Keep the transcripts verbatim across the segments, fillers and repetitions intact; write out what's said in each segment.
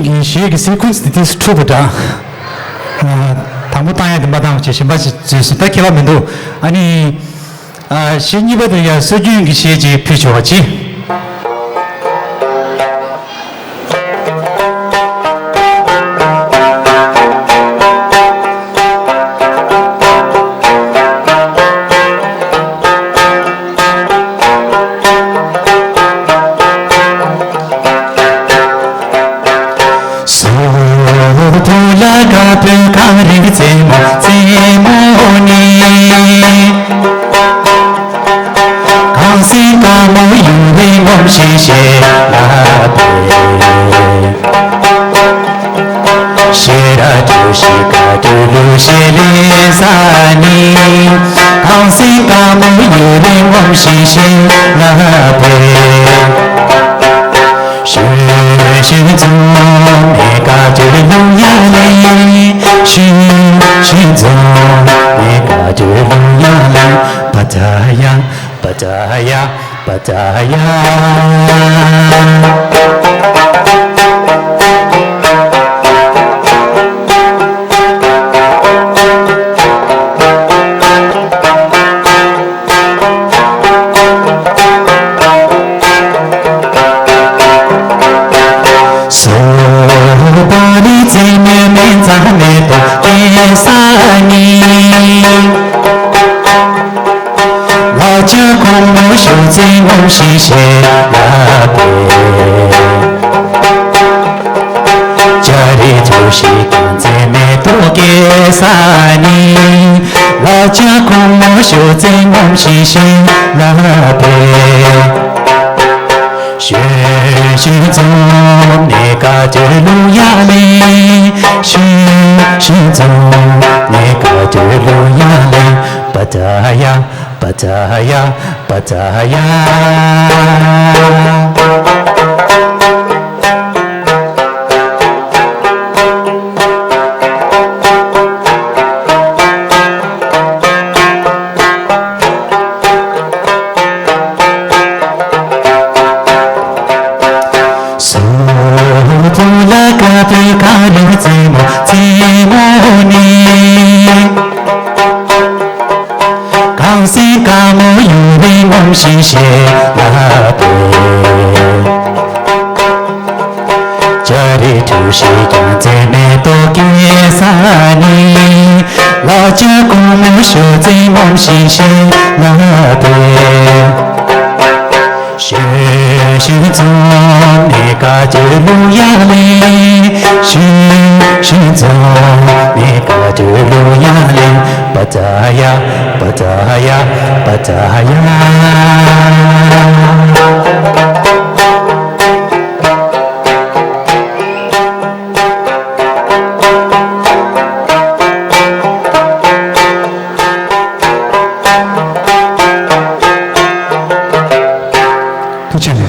གཞས་ཀྱི་སི་ཁུན་སི་དེ་ཏིས་འཁྲུག་པ་འདྲ། ཨ། དང་པོ་བཏང་ཡ་དེ་མ་བཏང་བ་བྱས་གཞན་པ་ཞིག་བཟོས་སོང་། ད་ཁྱད་པར་མི་འདུག་ཨ་ནི། ཨ། གཞས་གཉིས་པ་དེ་ཡང་སྲོལ་རྒྱུན་གྱི་གཞས་ཅིག་ཕུལ་ཆོག་པ་བྱེད། ཟོར་བུ་ལ་དཀར་པོའི་གངས་རིའི་རྩེ་མོ་རྩེ་མོ་ནི། གངས་སེང་དཀར་མོ་ཡུ་བའི་ངོམ་ཤིང་གཞས་ལ་འབད། ཤེས་རབ་བརྗོད་བཞིན་དཀའ་སྤྱད་གླུ་གཞས་ལེན་ས་ནི། གངས་སེང་དཀར་མོ་ཡུ་བའི་ངོམ་ཤིང་གཞས་ལ་འབད། ཞུ་ཞུ་འཛོམས་ནས་དཀའ་སྤྱད་གླུ་ཡ་ལེན། ཞུ་ཞུ་འཛོམས་ནས་དཀའ་སྤྱད་གླུ་ཡ་ལེན། པ་ཏ་ཡ་པ་ཏ་ཡ་པ་ཏ་ཡ། ཟོར་བུ་ལ་རྩེ་མོའི་སྨན་རྩྭ་མེ་ཏོག་སྐྱེ་ས་ནི། ལ་རྒྱ་གོང་མོ་ཞོགས་ཙེ་ངོམ་ཤིང་གཞས་ལ་འབད། ལྕགས་རི་ཐོག་ཞིག་རྒྱང་མཚན་མེ་ཏོག་སྐྱེ་ས་ནི། ལ་རྒྱ་གོང་མོ་ཞོགས་ཙེ་ངོམ་ཤིང་གཞས་ལ་འབད། ཞུ་ཞུ་འཛོམས་ནས་དཀའ་སྤྱད་གླུ་ཡ་ལེན། ཞུ་ཞུ་འཛོམས་ནས་དཀའ་སྤྱད་གླུ་ཡ་ལེན། པ་ཏ་ཡ་པ་ཏ་ཡ་པ་ཏ་ཡ། ཟོར་བུ་ལ་དཀར་པོའི་གངས་རིའི་རྩེ་མོ་རྩེ་མོ་ནི། གངས་སེང་དཀར་མོ་ཡུ་བའི་ངོམ་ཤིང་གཞས་ལ་འབད། ལྕགས་རི་ཐོག་ཞིག་རྒྱང་མཚན་མེ་ཏོག་སྐྱེ་ས་ནི། ལ་རྒྱ་གོང་མོ་ཞོགས་ཙེ་ངོམ་ཤིང་གཞས་ལ་འབད། ཞུ་ཞུ་འཛོམས་ནས་དཀའ་སྤྱད་གླུ་ཡ་ལེན། ཞུ་ཞུ་འཛོམས་ནས་དཀའ་སྤྱད་གླུ་ཡ་ལེན། པ་ཏ་ཡ་པ་ཏ་ཡ་པ་ཏ་ཡ། ཐུགས་རྗེ་ཆེ།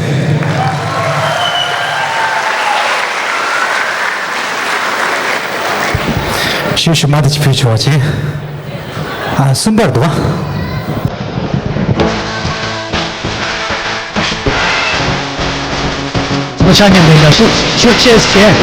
ཞུ་ཞུ་མ་དེ་ཅི་ཕུལ་ཆོག་ཅེ། ཨ། གསུམ་པར་འདུག་བ། ལོ་ཆ་མཉམ་པའི་ཡ་སུ་ཆོས་ཆེས་ཀྱེ།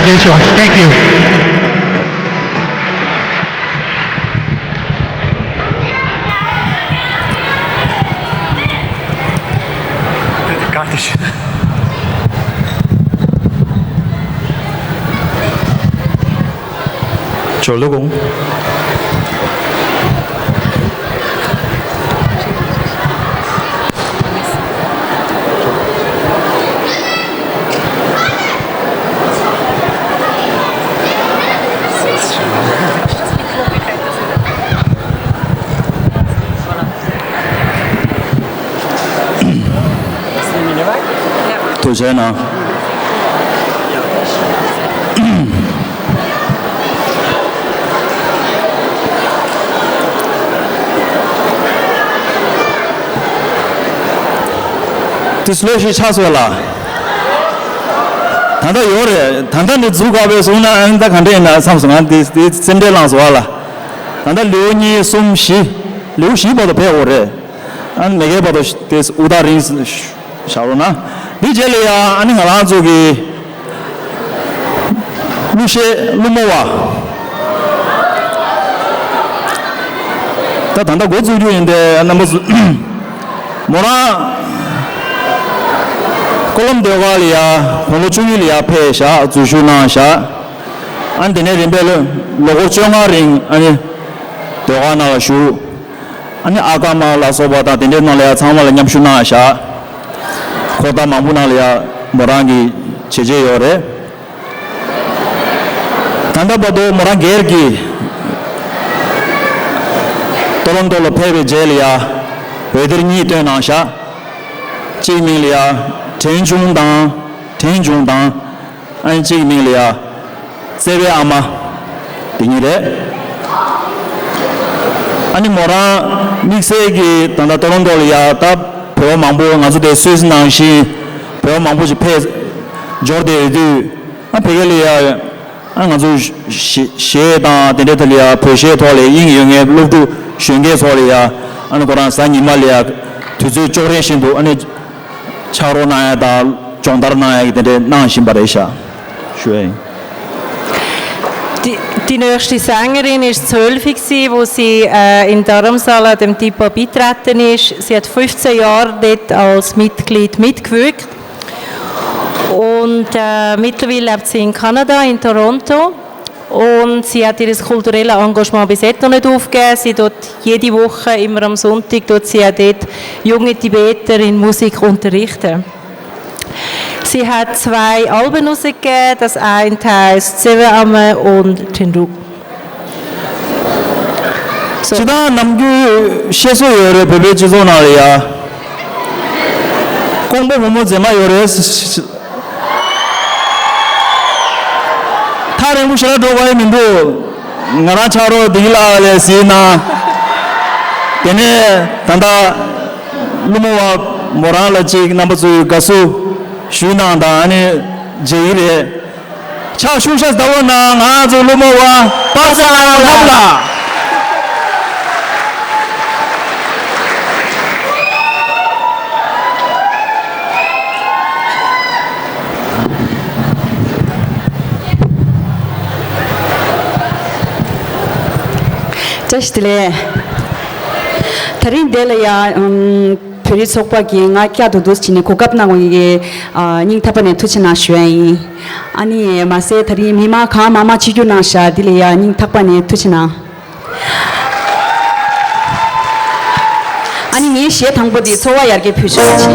Thank you. ཇོ་ལུ་གུང་། ཐུགས་རྗེ་གནང་། དེ་སློབ་ཞིག་ཆགས་སོང་ལ། ད་ལྟ་ཡོད་རེད། ད་ལྟ་འདི་འཛུགས་དགོས་པའི་སོང་ན་ཨང་ད་ག་འདྲས་ཡིན་ན་བསམ་སོང་། ང་འདི་འདི་སེམས་ཁྲལ་ལངས་སོང་བ་ལ། ད་ལྟ་ལེའུ་གཉིས་གསུམ་བཞི། ལེའུ་བཞི་བར་དུ་ཕེབས་འོ་རེད། ཨ་ནི་མ་གིའི་བར་དུ་དེ་དབུ་ཐག་རིང་བཞག་རོགས་གནང་། འདི་རྗེས་ལ་ཡང་ཨ་ནི་ང་རང་ཚོ་གི་གླུ་གཞས་གླུ་མོ་བ། ད་ད་ལྟ་འགོ་བཙུགས་རྒྱུ་ཡིན་ཏེ་རྣམ་པ་ཚོ། མོ་རང་ཀོ་ལོམ་ཟློས་གར་ལ་ཡ་དགུང་ལོ་བཅུ་གཉིས་ལ་ཡ་ཕེབས་བཞག་འཛུལ་ཞུགས་གནང་བཞག་ཨ་ནི་དེ་ནས་རིམ་པས་ལོ་ལོ་འཁོར་བཅོ་ལྔ་རིང་ཨ་ནི་ཟློས་གར་ནང་ལ་ཞུགས། ཨ་ནི་ཨ་ཀ་མ་ལ་སོགས་པ་དང་དེ་འདྲའི་ནང་ལ་ཡང་ཚང་མ་ལ་མཉམ་ཞུགས་གནང་བཞག་ཁོ་ཐག་མང་པོ་ནང་ལ་ཡང་མོ་རང་གི་བྱས་རྗེས་ཡོད་རེད། ད་ལྟ་བར་དུ་མོ་རང་སྒེར་གྱི་ཏོ་རོན་ཏོ་ལ་ཕེབས་པའི་རྗེས་ལ་ཡང་འོད་སྡེར་གཉིས་བཏོན་གནང་བཞག་གཅིག་མིང་ལ་ཡང་དྲན་བྱུང་དང་དྲན་བྱུང་དང་། ཨ་ནི་གཅིག་གི་མིང་ལ་ཡ། བརྩེ་བའི་ཨ་མ། དེ་གཉིས་རེད། ཨ་ནི་མོ་རང་དམིགས་བསལ་གྱི་ད་ལྟ་ཏོ་རོན་ཏོ་ལ་ཡ་ད་བོད་པ་མང་པོ་ང་ཚོ་དེ་སུད་སི་ནང་བཞིན་བོད་པ་མང་པོ་ཞིག་ཕེབས་འབྱོར་བསྡད་ཡོད་དུས། ཨ་བོད་སྐད་ལ་ཡ། ཨ་ང་ཚོ་གཞས་གཞས་དང་དེ་འདྲའི་ཐད་ལ་ཡ་བོད་གཞས་ཐོག་ལ་དབྱིངས་ཡོད་མཁན་སློབ་ཕྲུག་གཞོན་སྐྱེས་ཚོ་ལ་ཡ། ཨ་ནི་ཁོ་རང་གཟའ་ཉི་མ་ལ་ཡ་དུས་ཚོད་ལྕོགས་རན་བཞིན་དུ་ཨ་ནི། ཕྱག་རོགས་གནང་ཡ་དང་སྦྱོང་བརྡར་གནང་ཡ་གི་དེ་འདྲའི་གནང་བཞིན་པ་རེད་ཤག་ཞུ་ཡ་ཡིན། Die, die nächste Sängerin ist zwölf gewesen, wo sie äh, in Dharamsala dem Tipa beitreten ist. Sie hat fünfzehn Jahre dort als Mitglied mitgewirkt. Und äh, mittlerweile lebt sie in Kanada, in Toronto. Und sie hat ihr kulturelles Engagement bis jetzt noch nicht aufgegeben. Sie tut jede Woche, immer am Sonntag, tut sie ja dort junge Tibeter in Musik unterrichten. Sie hat zwei Alben rausgegeben. Das eine heisst Sewe Ame und Tenru. So. ཇི་ལྟར་ནམ་རྒྱུན་བཤད་སྲོལ་ཡོད་རེད། བོད་པའི་སྤྱི་ཚོགས་ནང་ལ་ཡ། ཀོང་པོ་བུ་མོ་མཛེས་མ་ཡོད་རེད། ཐག་རིང་པོ་ཞེ་དྲག་འགྲོ་དགོས་ཡ་མི་འདུག་ང་རང་ཆ་རོགས་འདི་ལ་ལས་ཟིན་ན། དེ་ནས་ད་ལྟ་གླུ་མོ་བ་མོ་རང་ལ་ཅིག་རྣམ་པ་ཚོས་དགའ་བསུ་ཞུས་གནང་དང་ཨ་ནི་མཇལ་གྱི་རེད། ཕྱག་ཤུགས་ཤ་ཟླ་བོ་ན་ང་ཚོ་གླུ་མོ་བ་པ་ས་ལ་ལ། བཀྲ་ཤིས་བདེ་ལེགས། ད་རིང་འདི་ལ་ཡ་ཨམ། བོད་རིགས་ཚོགས་པ་གིས་ང་བསྐྱར་དུ་འདུག་སེ་བྱས་ནས་གོ་སྐབས་གནང་བ་ཡི་གེ་ཨ། སྙིང་ཐག་པ་ནས་ཐུགས་རྗེ་གནང་ཞུ་ཡ་ཡིན། ཨ་ནི་མ་ཟད་ད་རིང་མི་མང་གང་མང་མང་ཆིབས་བསྒྱུར་གནང་ཤག་འདི་ལ་ཡ་སྙིང་ཐག་པ་ནས་ཐུགས་རྗེ་གནང་། ཨ་ནི་ངའི་གཞས་དང་པོ་འདི་ཚོར་བ་ཡར་རྒྱས་ཕུལ་ཆོག་ཅིག་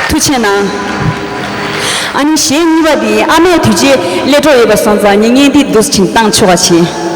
ཐུགས་རྗེ་གནང་། ཨ་ནི་གཞས་གཉིས་པ་འདི་ཨ་མས་དུས་ཆེན་སླེབས་འགྲོ་ཡོད་པ་སོང་ཙང་ངེད་གཉིས་འདི་འདུག་ཅིང་བཏང་ཆོག་པ་བྱེད།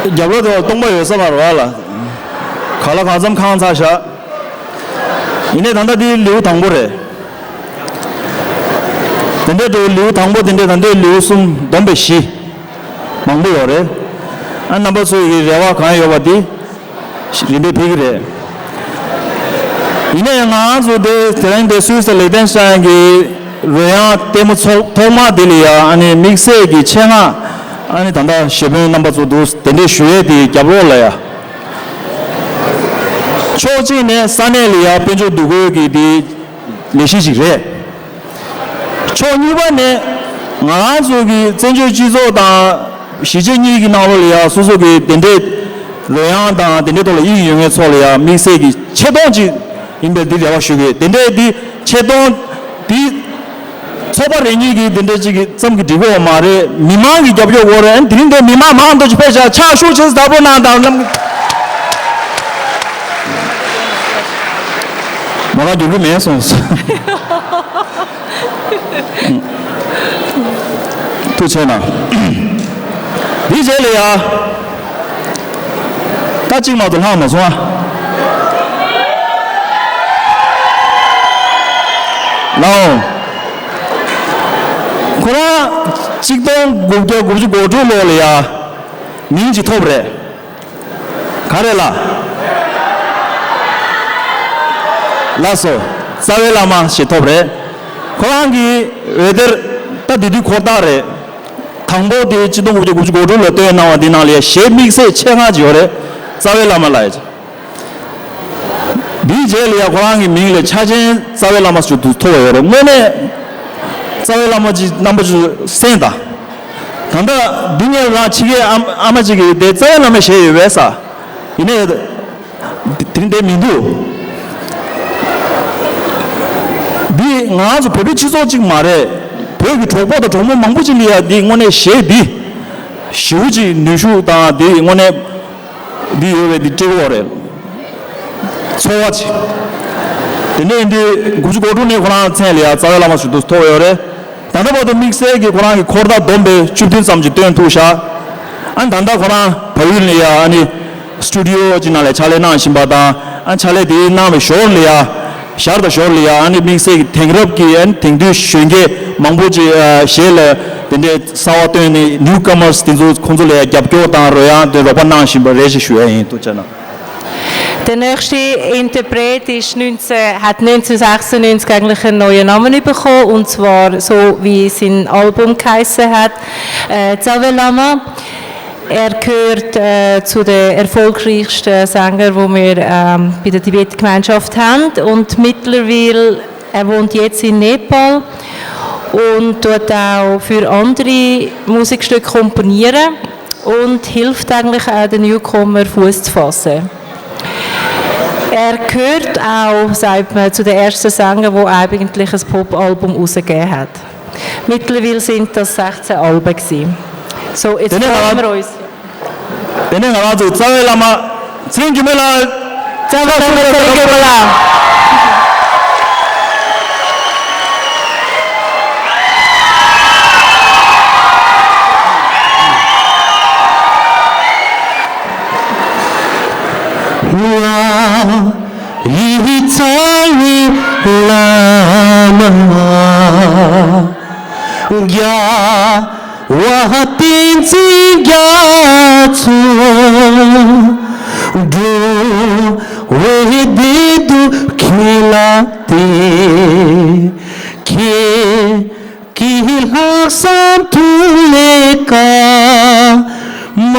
རྒྱབ་ལོགས་དེ་སྟོང་པ་ཡོད་ས་མ་རེད་བ་ལ། ག་ལ་གང་འཚམ་ཁེངས་ཚར་བཞག་ཡིན་ནའི་ད་ལྟ་འདི་ལེའུ་དང་པོ་རེད། དེ་འདྲའི་འདུག་ལེའུ་དང་པོ་དེ་འདྲའི་ད་ལྟའི་ལེའུ་གསུམ་བསྡོམས་པས་བཞི། མང་པོ་ཡོད་རེད། ཨ་རྣམ་པ་ཚོ་ཡི་རེ་བ་གང་ཡོད་པ་འདི་རིམ་པས་ཕུལ་གྱི་རེད། ཡིན་ནའི་ང་རང་ཚོ་དེ་དེ་རིང་དེ་སུད་སི་ལིག་ཏེན་ཤི་ཊེན་གྱི་རོལ་དབྱངས་ལྟད་མོ་ཚོགས་ཐོག་མ་དེ་ལ་ཡ་ཨ་ནི་དམིགས་བསལ་གྱི་ཆེད་མངགས་ཨ་ནི་ད་ལྟ་གཞས་དཔོན་རྣམ་པ་ཚོ་འདུག་དེ་འདྲའི་ཞུ་ཡས་དེ་རྒྱབ་ལོགས་ལ་ཡ། ཕྱོགས་གཅིག་ནས་ས་གནས་ལ་ཡ་དཔལ་འབྱོར་འདུ་འགོད་ཀྱི་དེ་ལས་གཞི་ཞིག་རེད། ཕྱོགས་གཉིས་པ་ནས་ང་རང་ཚོ་གི་བཙན་བྱོལ་སྤྱི་ཚོགས་དང་གཞིས་བྱེས་གཉིས་ཀྱི་ནང་ལོགས་ལ་ཡ་སོ་སོ་གི་དེ་འདྲའི་རོལ་དབྱངས་དང་དེ་འདྲའི་ཐོག་ལ་དབྱིངས་ཡོད་མཁན་ཚོ་ལ་ཡ་དམིགས་བསལ་གྱི་ཆེ་མཐོང་ཅིག་ཡིན་པའི་འདི་རེ་བ་ཞུ་གི་དེ་འདྲའི་འདི་ཆེ་མཐོང་འདི་ཚོགས་པ་རེ་གཉིས་ཀྱི་དེ་འདྲ་ཅིག་གི་ཙམ་གྱི་འགྲིག་གི་ཡོད་མ་རེད། མི་མང་གི་རྒྱབ་སྐྱོར་དགོས་རེད། དེ་རིང་འདིར་མི་མང་མང་དུ་ཕེབས་ཤག་ཕྱག་ཤུགས་ཆེ་ཙམ་བརྡབ་རོགས་གནང་དང་། མ་ག་རྒྱུག་གི་མེད་སོང་། ཐུགས་ཆེ་གནང་། འདིའི་རྗེས་ལ་ཡ། ད་གཅིག་མ་གཏོགས་ལྷག་མ་སོང་ཨ། ལའོ། ཁོ་རང་གཅིག་སྟོང་དགུ་བརྒྱ་དགུ་བཅུ་གོ་དྲུག་ལོ་ལ་ཡ། མིང་ཅིག་ཐོབ་རེད། ག་རེ་ལ། ལགས་སོ། རྩ་བའི་བླ་མ་ཞེས་ཐོབ་རེད། ཁོ་རང་གི་འོད་སྡེར་ད་དེ་དུས་འཁོར་རྟགས་རེད། དང་པོ་དེ་གཅིག་སྟོང་དགུ་བརྒྱ་དགུ་བཅུ་གོ་དྲུག་ལ་བཏོན་གནང་བ་འདི་ནང་ལ་གཞས་དམིགས་བསལ་ཆེད་མངགས་ཅིག་ཡོད་རེད། རྩ་བའི་བླ་མ་ལ་ཡ། འདིའི་རྗེས་ལ་ཡ་ཁོ་རང་གི་མིང་ལ་ཆ་ཅན་རྩ་བའི་བླ་མ་ཞིག་ཏུ་ཐོབ་པ་ཡོད་རེད། དངོས་གནས་རྩ་བའི་བླ་མ་ཅིག་རྣམ་པ་ཅིག་གསན་དང་། ད་ལྟ་འདི་ངས་རང་ཕྱི་རྒྱལ་ཨ་ཨ་མ་ཅིག་གིས་དེ་རྩ་བའི་བླ་མའི་གཞས་ཡོད་པས་ས། ཡིན་ནའི། དེ་རིང་དེ་མི་འདུག་འདི་ང་རང་ཚོ་བོད་པའི་སྤྱི་ཚོགས་གཅིག་མ་རེད། བོད་ཀྱི་གྲོགས་པོ་དང་གྲོགས་མོ་མང་པོ་ཅིག་ལ་ཡ་འདི་དངོས་གནས་གཞས་འདི་ཞེ་པོ་ཅིག་ནུས་ཤུགས་དང་འདི་དངོས་གནས་འདི་ཡོད་པའི་འདི་སྤྲད་དགོས་རེད། ཚོར་བ་ཅིག་དེ་ནས་འདི་དགུ་བཅུ་གོ་དྲུག་ནས་ཁོ་རང་མཚན་ལ་ཡ་རྩ་བའི་བླ་མ་ཞིག་ཏུ་ཐོབ་ཡོད་རེད། ད་ལྟ་བར་དུ་དམིགས་བསལ་གྱི་ཁོ་རང་གི་འཁོར་ཐག་བསྡོམས་པའི་བཅུ་བདུན་ཙམ་ཅིག་བཏོན་ཐུབ་ཤག་ཨ་ནི་ད་ལྟ་ཁོ་རང་བལ་ཡུལ་ལ་ཡ་ཨ་ནི་སི་ཊུ་ཌི་ཡོ་ཅིག་ནང་ལ་ཕྱག་ལས་གནང་བཞིན་པ་དང་ཨ་ཕྱག་ལས་དེ་གནང་བའི་ཞོར་ལ་ཡ་ཞར་དང་ཞོར་ལ་ཡ་ཨ་ནི་དམིགས་བསལ་གྱི་དེང་རབས་ཀྱི་ཨ་ནི་དེང་དུས་གཞོན་སྐྱེས་མང་པོ་ཅིག་ཨ་གཞས་ལ་དེ་འདྲའི་གསར་བ་བཏོན་ནས་ནིའུ་ཀ་མར་སི་དེ་ཚོ་ཁོང་ཚོ་ལ་ཡ་རྒྱབ་སྐྱོར་དང་རོལ་དབྱངས་དེ་རོགས་པ་གནང་བཞིན་པ་རེད་ཅེས་ཞུ་ཡ་ཡིན། ཐུགས་རྗེ་གནང་། Der nächste Interpret ist neunzehn, hat neunzehnhundertsechsundneunzig eigentlich einen neuen Namen bekommen, und zwar so, wie sein Album geheissen hat, äh, Zawe Lama. Er gehört, äh, zu den erfolgreichsten Sängern, die wir, ähm, bei der Tibet-Gemeinschaft haben. Und mittlerweile, er wohnt jetzt in Nepal und tut auch für andere Musikstücke komponieren und hilft eigentlich auch den Newcomer Fuss zu fassen. Er gehört auch, sagt man, zu den ersten Sängern, wo eigentlich ein Pop-Album rausgegeben hat. Mittlerweile sind das sechzehn Alben gewesen. So, jetzt freuen wir uns. དེ་ནས་ང་རང་ཚོ་རྩ་བའི་བླ་མ་ཚེ་རིང་འགྱུར་མེད་ལགས། རྩ་བའི་བླ་མ་ཚེ་རིང་འགྱུར་མེད་ལགས། ཡི་རྩ་བའི་བླ་མ། རྒྱལ་བ་བསྟན་འཛིན་རྒྱ་མཚོ། འགྲོ་བའི་བདེ་སྡུག་ཁྱེད་ལ་གཏད། ཁྱེད་ཀྱི་ལྷག་བསམ་ཐུགས་ལས་བསྐལ་མ་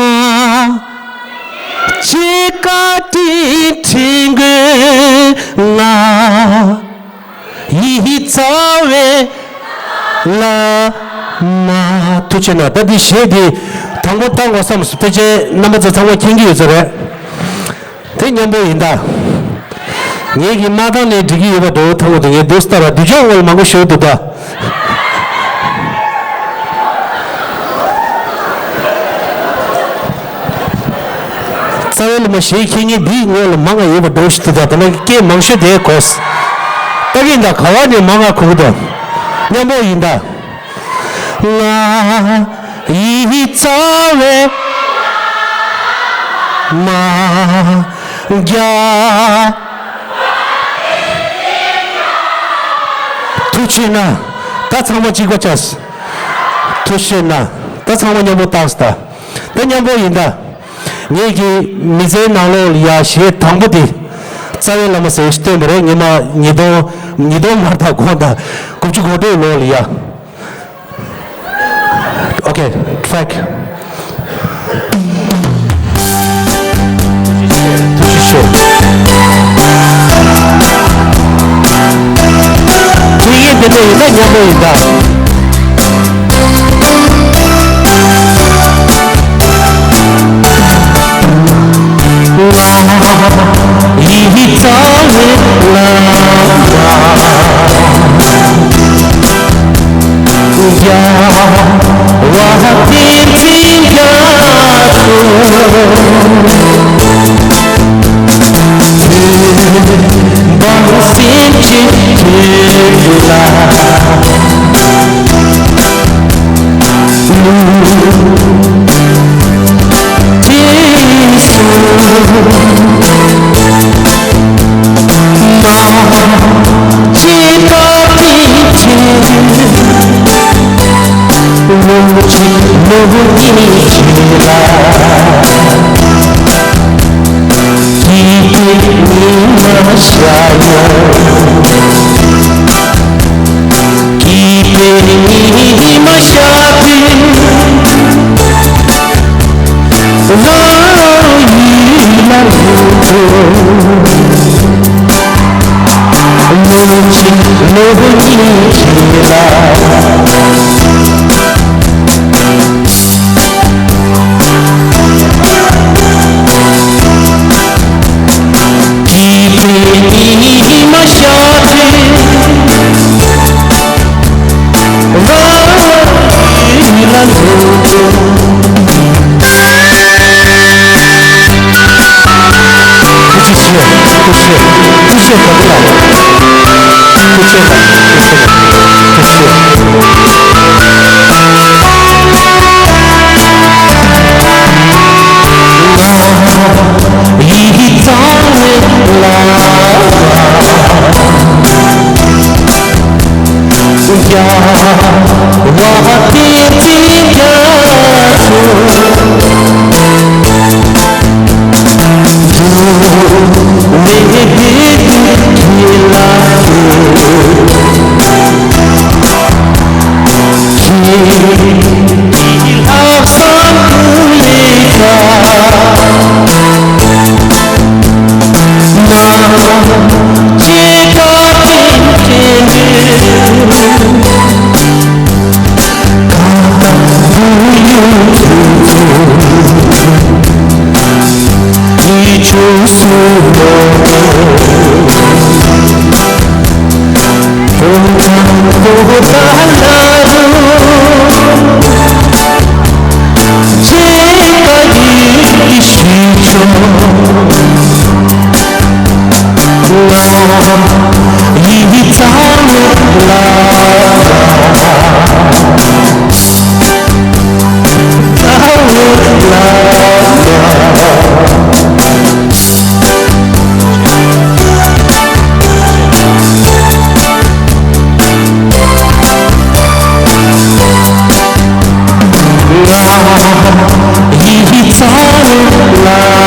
ཅིག་བཀའ་དྲིན་དྲན་དགོས་ང་། ཡི་རྩ་བའི་བླ་མ། ཐུགས་རྗེ་གནང་། ད་འདི་གཞས་འདི་དང་པོ་བཏང་དགོས་བསམ་སོང་། ཕལ་ཆེར་རྣམ་པ་ཚོ་ཚང་མ་མཁྱེན་གྱི་ཡོད་ས་རེད། དེ་མཉམ་པོ་ཡིན་ད། ངེད་ཀྱི་མ་བཏང་ནས་འགྲིག་གི་ཡོད་པ་འདྲ་བོ་ཐང་པོ་དེ་ངས་འདུག་སྟབས་ར་དུས་ཆེན་སྔོན་ལ་མང་པོ་ཞུ་འདུག་ད། རྩ་བའི་བླ་མ་གཞས་མཁྱེན་མཁན་འདིའི་སྔོན་ལ་མང་ང་ཡོད་པ་འདྲ་བོ་ཞིག་འདུག་ད། དེ་ནས་སྐད་མང་ཤོས་དེ་གོ། ལྟ་གིན་ད་ག་བ་ནས་མང་ང་གོ་གི་འདུག་མཉམ་པོ་ཡིན་ད། ང་ཡི་རྩ་བའི། མ་རྒྱ། ཐུགས་ཆེ་ན། ད་ཚང་མ་གཅིག་པ་ཅག་ཐུགས་ཆེ་ན། ད་ཚང་མ་མཉམ་པོ་བཏགས་ད། ད་མཉམ་པོ་ཡིན་ད། ངེད་ཀྱི་མི་ཚེའི་ནང་ལོགས་ལ་ཡ་གཞས་དང་པོ་དེ། རྩ་བའི་བླ་མ་ཟེར་བ་ཞིག་བཏོན་པ་རེད། ཉི་མ་ཉིས་སྟོང་ཉིས་སྟོང་མར་དང་གོང་དང་དགུ་བཅུ་གོ་དྲུག་ལོ་ལ་ཡ། Okay, track. ཐུགས་རྗེ་ཆེ། ཐུགས་རྗེ་ཆེ། ཐུགས་རྗེ་ཆེ། ཐུགས་རྗེ་ཆེ། ཐུགས་རྗེ་ཆེ། ཐུགས་རྗེ་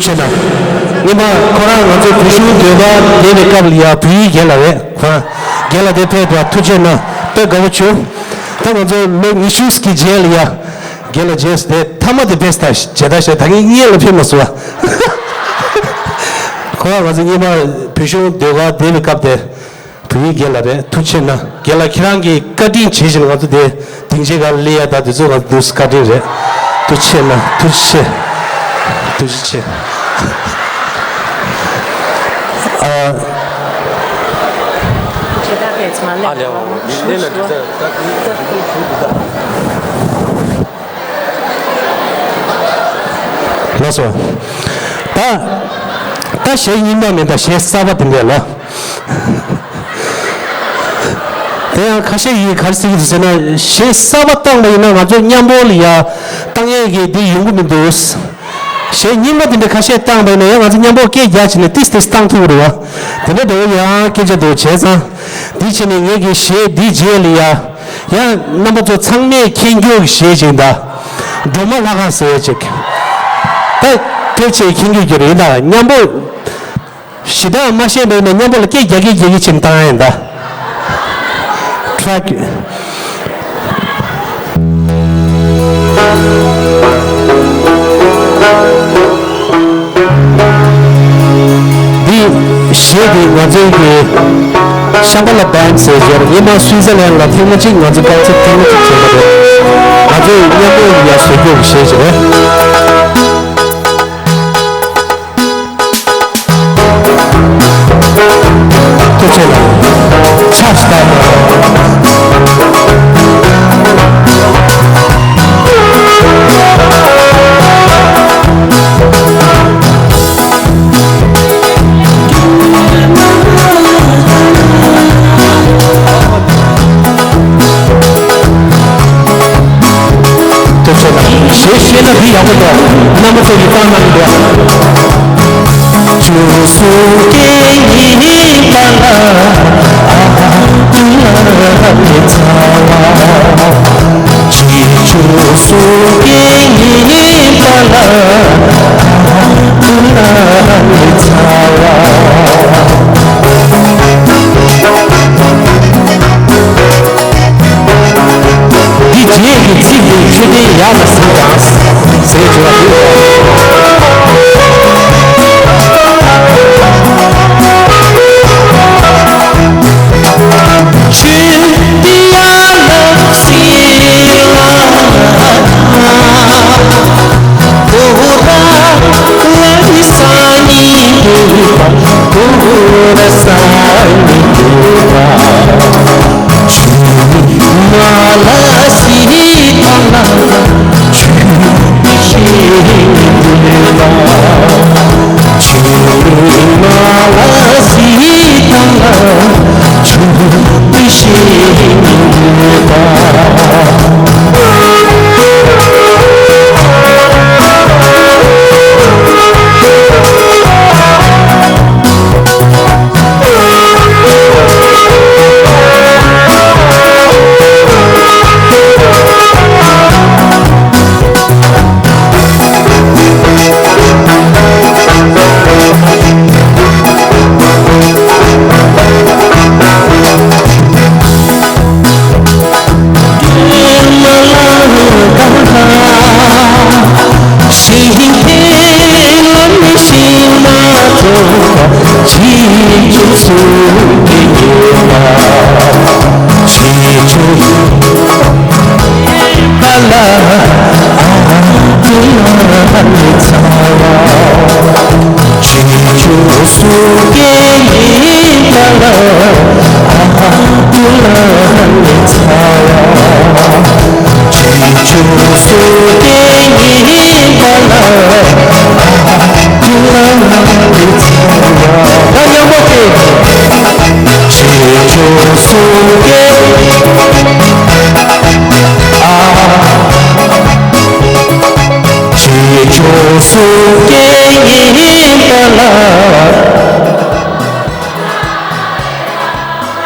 ཆེ་གནང་། སྔོན་མ་ཁོ་རང་ང་ཚོ་བོད་གཞུང་ཟློས་གར་བསྡད་པའི་སྐབས་ལ་ཡ་བོད་ཡིག་རྒན་ལགས་རེད། ཁོ་རང་རྒན་ལགས་དེ་ཕེབས་པ་ཐུགས་རྗེ་གནང་། དཔེ་དགའ་པོ་བྱུང་། ད་ང་ཚོ་ལོ་ཉི་ཤུ་གི་རྗེས་ལ་ཡ་རྒན་ལགས་རྗེས་སུ་དེ་མཐའ་མ་དེ་ཕེབས་ད་མཇལ་ད་ཤག་ད་ངས་སྔོན་ལ་ཕེབས་མ་སོང་བ། ཁོ་རང་ང་ཚོ་སྔོན་མ་བོད་གཞུང་ཟློས་གར་བསྡད་པའི་སྐབས་དེ། བུ་ཡིན་རྒན་ལགས་རེད། ཐུགས་རྗེ་ཆེ་གནང་། རྒན་ལགས་ཁྱེད་རང་གིས་བཀའ་དྲིན་ཆེ་ཞིང་ང་ཚོ་དེ་སྡིངས་ཆའི་སྒང་སླེབས་ཡ་ད་དེ་ཚོ་ང་ཚོ་བཀའ་དྲིན་རེད། ཐུགས་རྗེ་ཆེ་གནང་། ཐུགས་རྗེ་ཆེ། ཐུགས་རྗེ་ཆེ། ཨ། ལགས་སོ། ད་ད་གཞས་རྙིང་པ་མིན་ད་གཞས་གསར་པ་དེ་འདྲས་ལ། དེ་ཡང་ཁ་ཤས་ཀྱིས་ག་རེ་ཟེར་གྱི་འདུག་ཟེར་ན། གཞས་གསར་པ་བཏང་པ་ཡིན་ན་ང་ཚོ་མཉམ་པོ་ལ་ཡ་བཏང་ཡས་ཀྱི་དེ་ཡོང་གི་མི་འདུག་གཞས་རྙིང་པ་དེ་འདྲ་ཁ་ཤས་བཏང་པ་ཡིན་ན་ཡང་ང་ཚོ་མཉམ་པོ་སྐད་རྒྱག་བྱས་ནས་ཏིས་ཏིས་བཏང་ཐུབ་ཀྱི་རེད་བ། དེ་འདྲ་འདྲ་བོ་ཡང་སྐད་ཆ་འདུག་བྱས་ཙང་། འདི་བྱས་ནས་ངེད་ཀྱི་གཞས་འདི་རྗེས་ལ་ཡ། ཡང་རྣམ་པ་ཚོ་ཚང་མས་མཁྱེན་རྒྱུ་གི་གཞས་ཅིག་ད། སྒྲོལ་མ་ལྷ་ཁང་ཟེར་བ་ཅིག་ད་སྐད་ཆ་མཁྱེན་རྒྱུ་ཡོད་རེད་ད། མཉམ་པོ། གཞས་གཏོང་མ་ཤེས་པ་ཡིན་ན་མཉམ་པོ་ལ་སྐད་རྒྱག་གིན་རྒྱག་གིན་བྱས་ནས་བཏང་ཡ་ཡིན་ད། ཁྲག་གི། འདི་གཞས་འདི་ང་ཚོའི་གི་ཤམ་བྷ་ལ་བྷེན་ཟེར་ཡོད་རེད། སྔོན་མ་སུའི་ཙར་ལན་ལ་ཐེངས་མ་གཅིག་ང་ཚོ་དཀའ་ཚེགས་ཐེངས་མ་གཅིག་བྱས་པ་རེད། ང་ཚོས་མཉམ་པོ་ཡ་བཟོ་རྒྱུ་གི་གཞས་ཤིག་རེད། ཐུགས་རྗེ་གནང་། ཆབ་སྟག་ཐུགས་རྗེ་གནང་། གཞས་ཤེས་ན་འདི་ཡག་པོ་འདུག་རྣམ་པ་ཚོ་ཡིས་བཏང་གནང་འདུག་འདི་རྗེས་ཀྱི་ཚིག་དེ་མཆོད་རྟེན་ཡར་ལ་གཟིགས་དང་ཟེར་བརྗོད་པ་འདུག་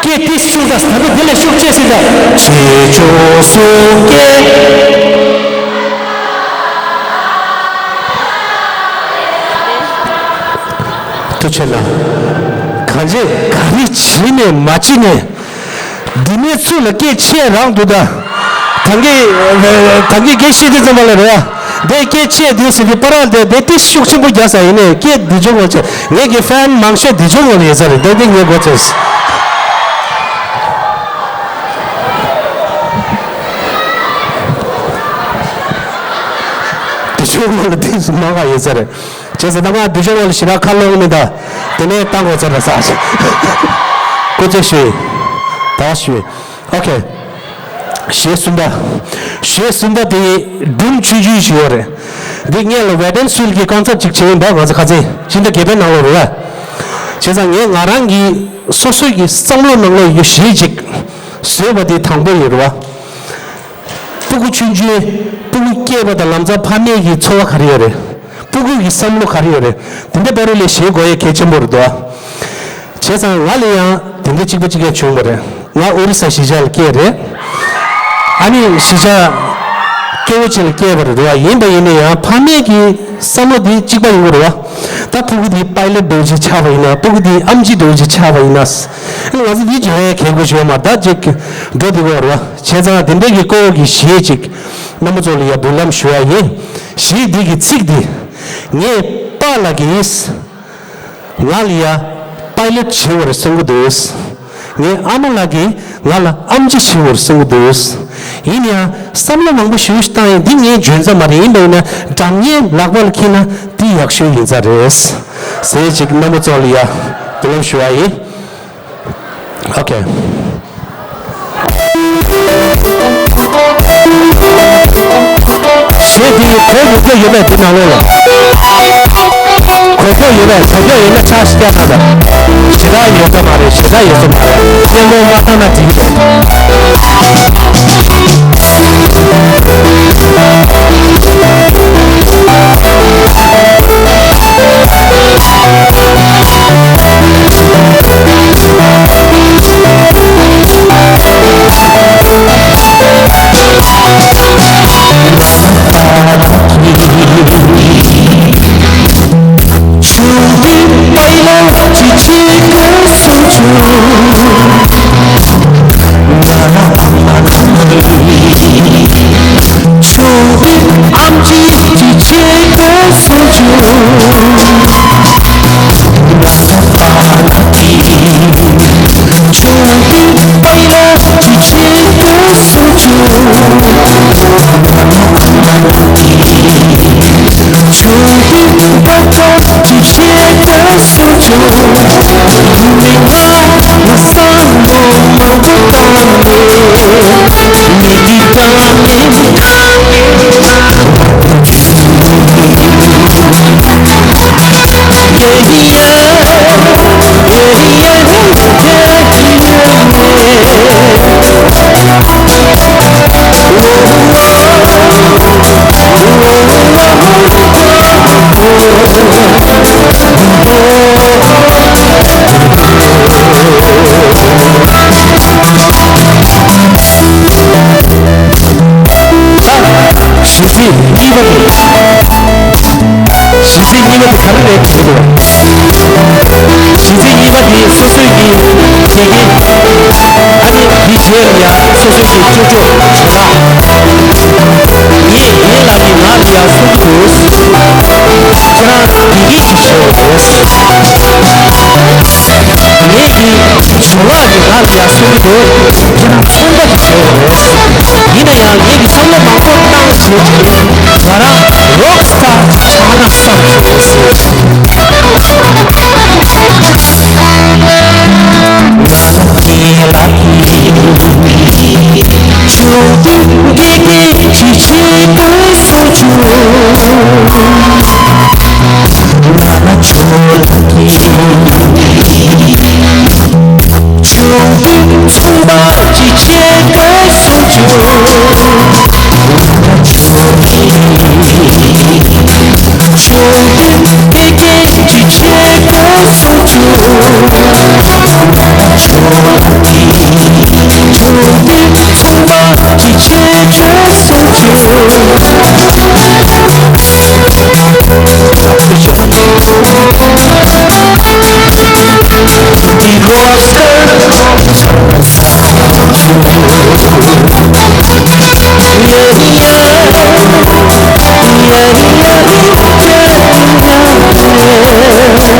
སྐད་ཏིས་ཤུགས་དང་། ད་ནི་དེ་ལས་ཤུགས་ཆེ་ཞིག་དང་། ཐུགས་རྗེ་གནང་། གང་བྱེད་ག་རེ་བྱེད་ནས་མ་བྱེད་ནས། འདི་ནས་ཚུར་ལ་སྐད་ཆེ་རང་འདུག་ད། ད་གིན་ད་གིན་སྐད་ཤེས་དེ་ཙམ་པ་ལ་རེད་ཡ། འདི་སྐད་ཆེ་དེ་ཟེར་གྱི་པ་ར་དེ་དེ་ཏིས་ཤུགས་ཆེན་པོ་རྒྱག་ས་ཡིན་ནས་སྐད་འདི་ཆུང་ངོ་ཆེ་ངེད་ཀྱི་ཧྥན་མང་ཤོས་འདི་ཆུང་ངོ་ལ་ཡོད་ས་རེད། འདི་འདི་ངས་གོ་ཚོད། ལ་དེ་མང་ག་ཡོད་ས་རེད། བྱས་ཙང་ད་ང་བདུན་ཤོག་ནང་ལ་ཞེ་དྲག་ཁ་ལོག་མི་འདུག་དེ་ནས་ཏང་གོ་ཚར་ར་ས། སྐུ་ཚེ་ཞུ། ད་ཞུ། ཨོ་ཁེ། གཞས་གསུམ་པ། གཞས་གསུམ་པ་དེ་སྒྲུང་ཆུང་ཆུང་ཞིག་ཡོད་རེད། འདི་སྔོན་ལ་ཝེ་ཏན་སུལ་གྱི་ཀོན་སར་ཊི་ཅིག་བྱས་ཡིན་པ། ང་ཚོ་ཁ་སང་ཕྱི་ཟླ་བརྒྱད་པའི་ནང་ལ་རེད་བ། བྱས་ཙང་ངས་ང་རང་གི་སོ་སོ་གི་བསམ་བློ་ནང་ལ་ཡོད་གཞས་ཅིག་བཟོས་པ་དེ་དང་པོ་ཡོད་རེད་བ། སྤུ་གུ་ཆུང་ཆུང་། སྤུ་གུ་སྐྱེས་པ་དང་ལམ་སང་ཕ་མའི་གི་ཚོར་བ་ག་རེ་ཡོད་རེད། སྤུ་གུ་གི་བསམ་བློ་ག་རེ་ཡོད་རེད། དེ་འདྲ་བར་ལ་གཞས་དགོས་ཡ་གལ་ཆེན་པོ་རེད་དོ། བྱས་ཙང་ང་ལ་ཡང་དེ་འདྲ་གཅིག་པ་གཅིག་རྐྱང་བྱུང་བ་རེད། ང་ཨོ་རི་ས་གཞིས་ཆགས་ལ་སྐྱེས་རེད། ཨ་ནི་གཞིས་ཆགས་སྐྱོ་བོ་ཅིག་ལ་སྐྱེས་པ་རེད་དོ། ཡིན་པ་ཡིན་ན་ཡང་ཕ་མའི་གི་བསམ་བློ་དེ་གཅིག་པ་ཡིན་དགོས་རེད་བ། ད་སྤུ་གུ་དེ་པའི་ལོཊ་འདྲ་བོ་ཅིག་ཆགས་པ་ཡིན་ན། སྤུ་གུ་དེ་ཨེམ་ཆི་འདྲ་བོ་ཅིག་ཆགས་པ་ཡིན་ན། ང་ཚོ་འདི་སྦྱང་ཡ་གལ་དགོས་ཞུ་བ་མ་རེད། ད་ཅིག་འགྲོ་བསྡད་དགོས་རེད་བ། བྱས་ཙང་དེ་འདྲ་གི་སྐོར་གྱི་གཞས་ཅིག་རྣམ་པ་ཚོ་ལ་ཡ་འབུལ་ལམ་ཞུ་བ་ཡིན། གཞས་འདི་གི་ཚིག་འདི། ངའི་པཱ་ལགས་ཀྱིས་ང་ལ་ཡ་པའི་ལོཊ་བྱེད་དགོས་རེད་གསུང་གི་འདུག་ངའི་ཨ་མ་ལགས་ཀྱིས་ང་ལ་ཨེམ་ཆི་བྱེད་དགོས་རེད་གསུང་གི་འདུག་ཡིན་ཡང་བསམ་བློ་མང་པོ་ཞེ་པོ་ཞིག་བཏང་ཡིན། འདི་ངའི་འཇོན་ཚད་མ་རེད། ཡིན་པ་ཡིན་ན་སྒྲ་སྙན་ལག་པ་ལ་འཁྱེར་ན་འདི་ཡག་ཤོས་ཡིན་ས་རེད་ཟེར་ཅིག་རྣམ་པ་ཚོ་ལ་ཡ་འབུལ་ལམ་ཞུ་བ་ཡིན། ཨོ་ཁེ། གཞས་འདི་གོ་ཡོད་མཁན་ཡོད་པས་འདི་ནང་ལོགས་ལ། གོ་རྒྱུ་ཡོད་པས། གོ་རྒྱུ་ཡོད་ན་ཕྱག་ཞིག་བརྐྱངས་ན་ད། ཞེ་དྲག་ཡོད་ས་མ་རེད། ཞེ་དྲག་ཡོད་ས་མ་རེད། སྙན་མོ་མ་བཏང་ན་འགྲིག་གི་རེད། གཞས་ཚིག་གཉིས་པ་དེ། གཞས་ཚིག་གཉིས་པ་དེ་ག་རེ་རེད་ཟེར་གྱི་འདུག་གཞས་ཚིག་གཉིས་པ་དེ་སོ་སོའི་གི་དགེ་རྒན། ཨ་ནི་དེའི་རྗེས་ལ་ཡང་སོ་སོའི་གི་ཅོ་ཅོ་བྱེད་ཐག་ངས་ངའི་ལག་གིས་ང་ལ་ཡང་གསུང་གི་འདུག་ཁྱེད་རང་དགེ་རྒན་ཞིག་བྱེད་དགོས་འདུག་ངས་ཀྱིས་ཇོ་ལགས་ཀྱིས་ང་ལ་ཡང་གསུང་གི་འདུག་ཁྱེད་རང་ཚོང་པ་ཞིག་བྱེད་དགོས་འདུག་ཡིན་ན་ཡང་ངས་ཀྱིས་བསམ་བློ་མང་པོ་བཏང་བྱས་ཀྱིས་ང་རང་རོག་སི་ཊར་ཆགས་ན་བསམ་བྱུང་ཟེར།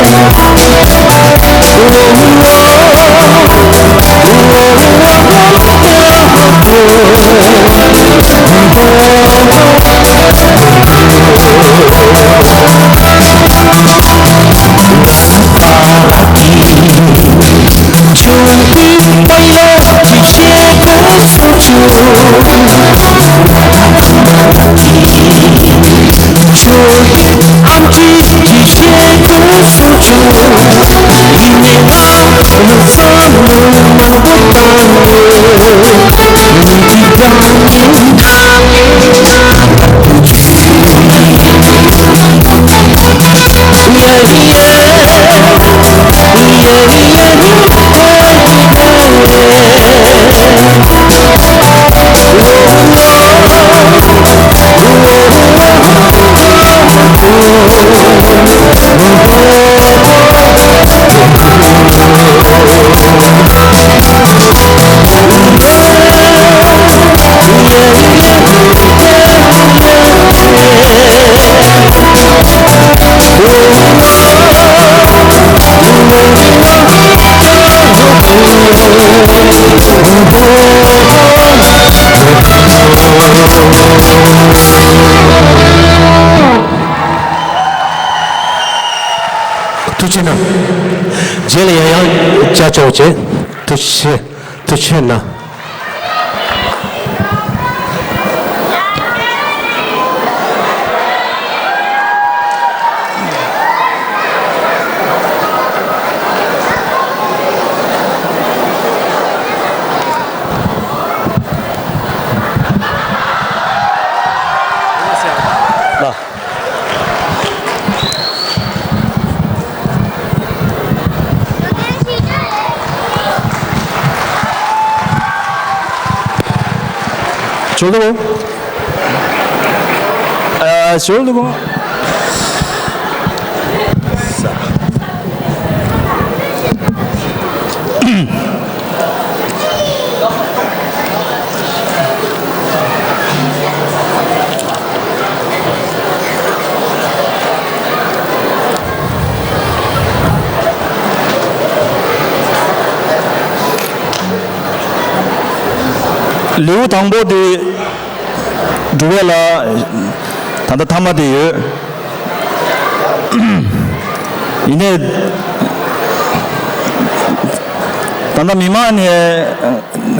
ཐུགས་རྗེ་གནང་། རྗེས་ལ་ཡང་ཡང་བཅར་ཆོག་ཅེས། ཐུགས་རྗེ། ཐུགས་རྗེ་གནང་། ལགས། ཞོར་དུ་གོ། ཨ། ཞོར་དུ་གོ། ལེའུ་དང་པོ་དེ་འགྲོ་བ་ལ་ད་ལྟ་ཐ་མ་དེ་ཡོད། ཡིན་ནའི་ད་ལྟ་མི་མང་ནས་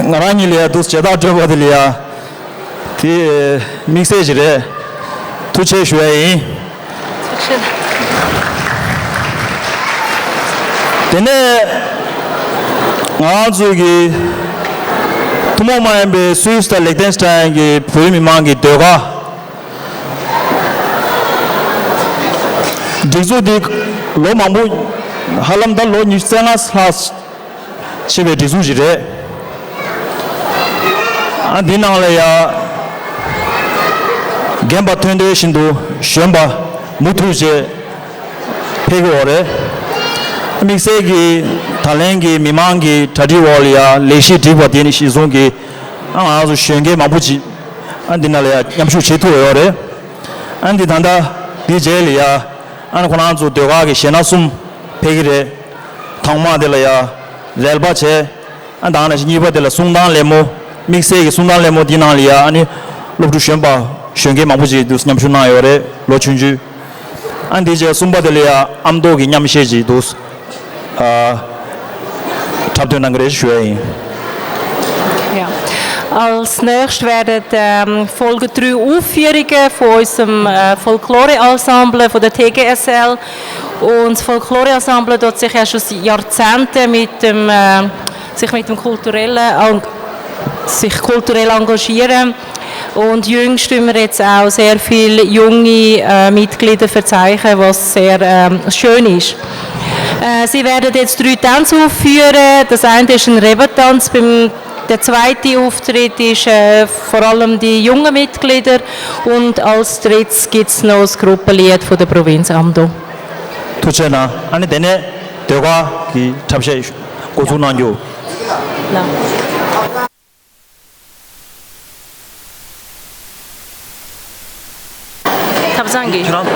ང་རང་ཉིད་ལ་ཡ་འདུག་བྱེ་བྲག་སྤྲོད་པ་དེ་ལ་ཡ་དེ་དམིགས་བསལ་ཞིག་རེད། ཐུགས་རྗེ་ཆེ་ཞུ་ཡ་ཡིན། དེ་ནས་ང་རང་ཚོ་གི་ཐུན་མོང་མ་ཡིན་པའི་སུད་སི་དང་ལིག་ཏེན་སི་ཏན་གྱི་བོད་རིགས་མི་མང་གི་ཟློས་གར་སྒྲིག་འཛུགས་འདི་ལོ་མང་པོ། ཧ་ལམ་ད་ལོ་ཉི་ཤུ་རྩ་ལྔ་ལྷག་བྱས་པའི་སྒྲིག་འཛུགས་ཤིག་རེད། ཨ། འདི་ནང་ལ་ཡ་རྒན་པ་ཐོན་དུས་བཞིན་དུ་གཞོན་པ་མུ་མཐུད་བྱས་ཕེབས་ཀྱི་ཡོད་རེད། དམིགས་བསལ་གྱིས་ད་ལན་གྱི་མི་མང་གི་གྲ་སྒྲིག་འོག་ལ་ཡ་ལས་གཞི་སྒྲིག་པ་དེ་ནི་གཞིར་བཟུང་གིས། ཨ། ང་ཚོ་གཞོན་སྐྱེས་མང་པོ་ཅིག་ཨ། འདི་ནང་ལ་ཡ་མཉམ་ཞུགས་བྱེད་ཐུབ་ཡོད་རེད། ཨ། འདི་ད་ལྟ་འདི་རྗེས་ལ་ཡ་ཨ་ནི་ཁོ་རང་ཚོ་ཟློས་གར་གྱི་གཞས་སྣ་གསུམ་ཕེབས་ཀྱི་རེད། ཐོག་མ་དེ་ལ་ཡ་རལ་པ་བྱས། ཨ། ད་ནང་བཞིན་གཉིས་པ་དེ་ལ་གསུང་སྟངས་ལེབ་མོ། དམིགས་བསལ་གྱི་གསུང་སྟངས་ལེབ་མོ་འདི་ནང་ལ་ཡ་ཨ་ནི་སློབ་ཕྲུག་གཞོན་པ་གཞོན་སྐྱེས་མང་པོ་ཅིག་འདུག་མཉམ་ཞུགས་གནང་ཡོད་རེད། ལོ་ཆུང་ཆུང་། ཨ། འདི་རྗེས་གསུམ་པ་དེ་ལ་ཡ་ཨ་མདོ་གི་མཉམ་གཞས་ཅིག་འདུག་ཨ། འཁྲབ་སྟོན་གནང་གི་རེད་ཞུ་ཡ་ཡིན། Ja. Als nächstes werden ähm, Folge drei Aufführungen von unserem äh, Folklore-Ensemble von der T G S L. Und das Folklore-Ensemble tut sich ja schon Jahrzehnte mit dem, äh, sich mit dem kulturellen, sich kulturell engagieren. Und jüngst tun wir jetzt auch sehr viele junge äh, Mitglieder verzeichnen, was sehr ähm, schön ist. Äh, sie werden jetzt drei Tänze aufführen. Das eine ist ein Rebetanz, beim, der zweite Auftritt ist äh, vor allem die jungen Mitglieder. Und als drittes gibt es noch das Gruppenlied von der Provinz Amdo. ཐུགས་རྗེ་གནང་། ཨ་ནི་དེ་ནས་ཟློས་གར་གྱི་འཁྲབ་གཞས་འགོ་འཛུགས་གནང་རྒྱུ། ཐབ་ཚང་གི། ཁྱེད་རང་།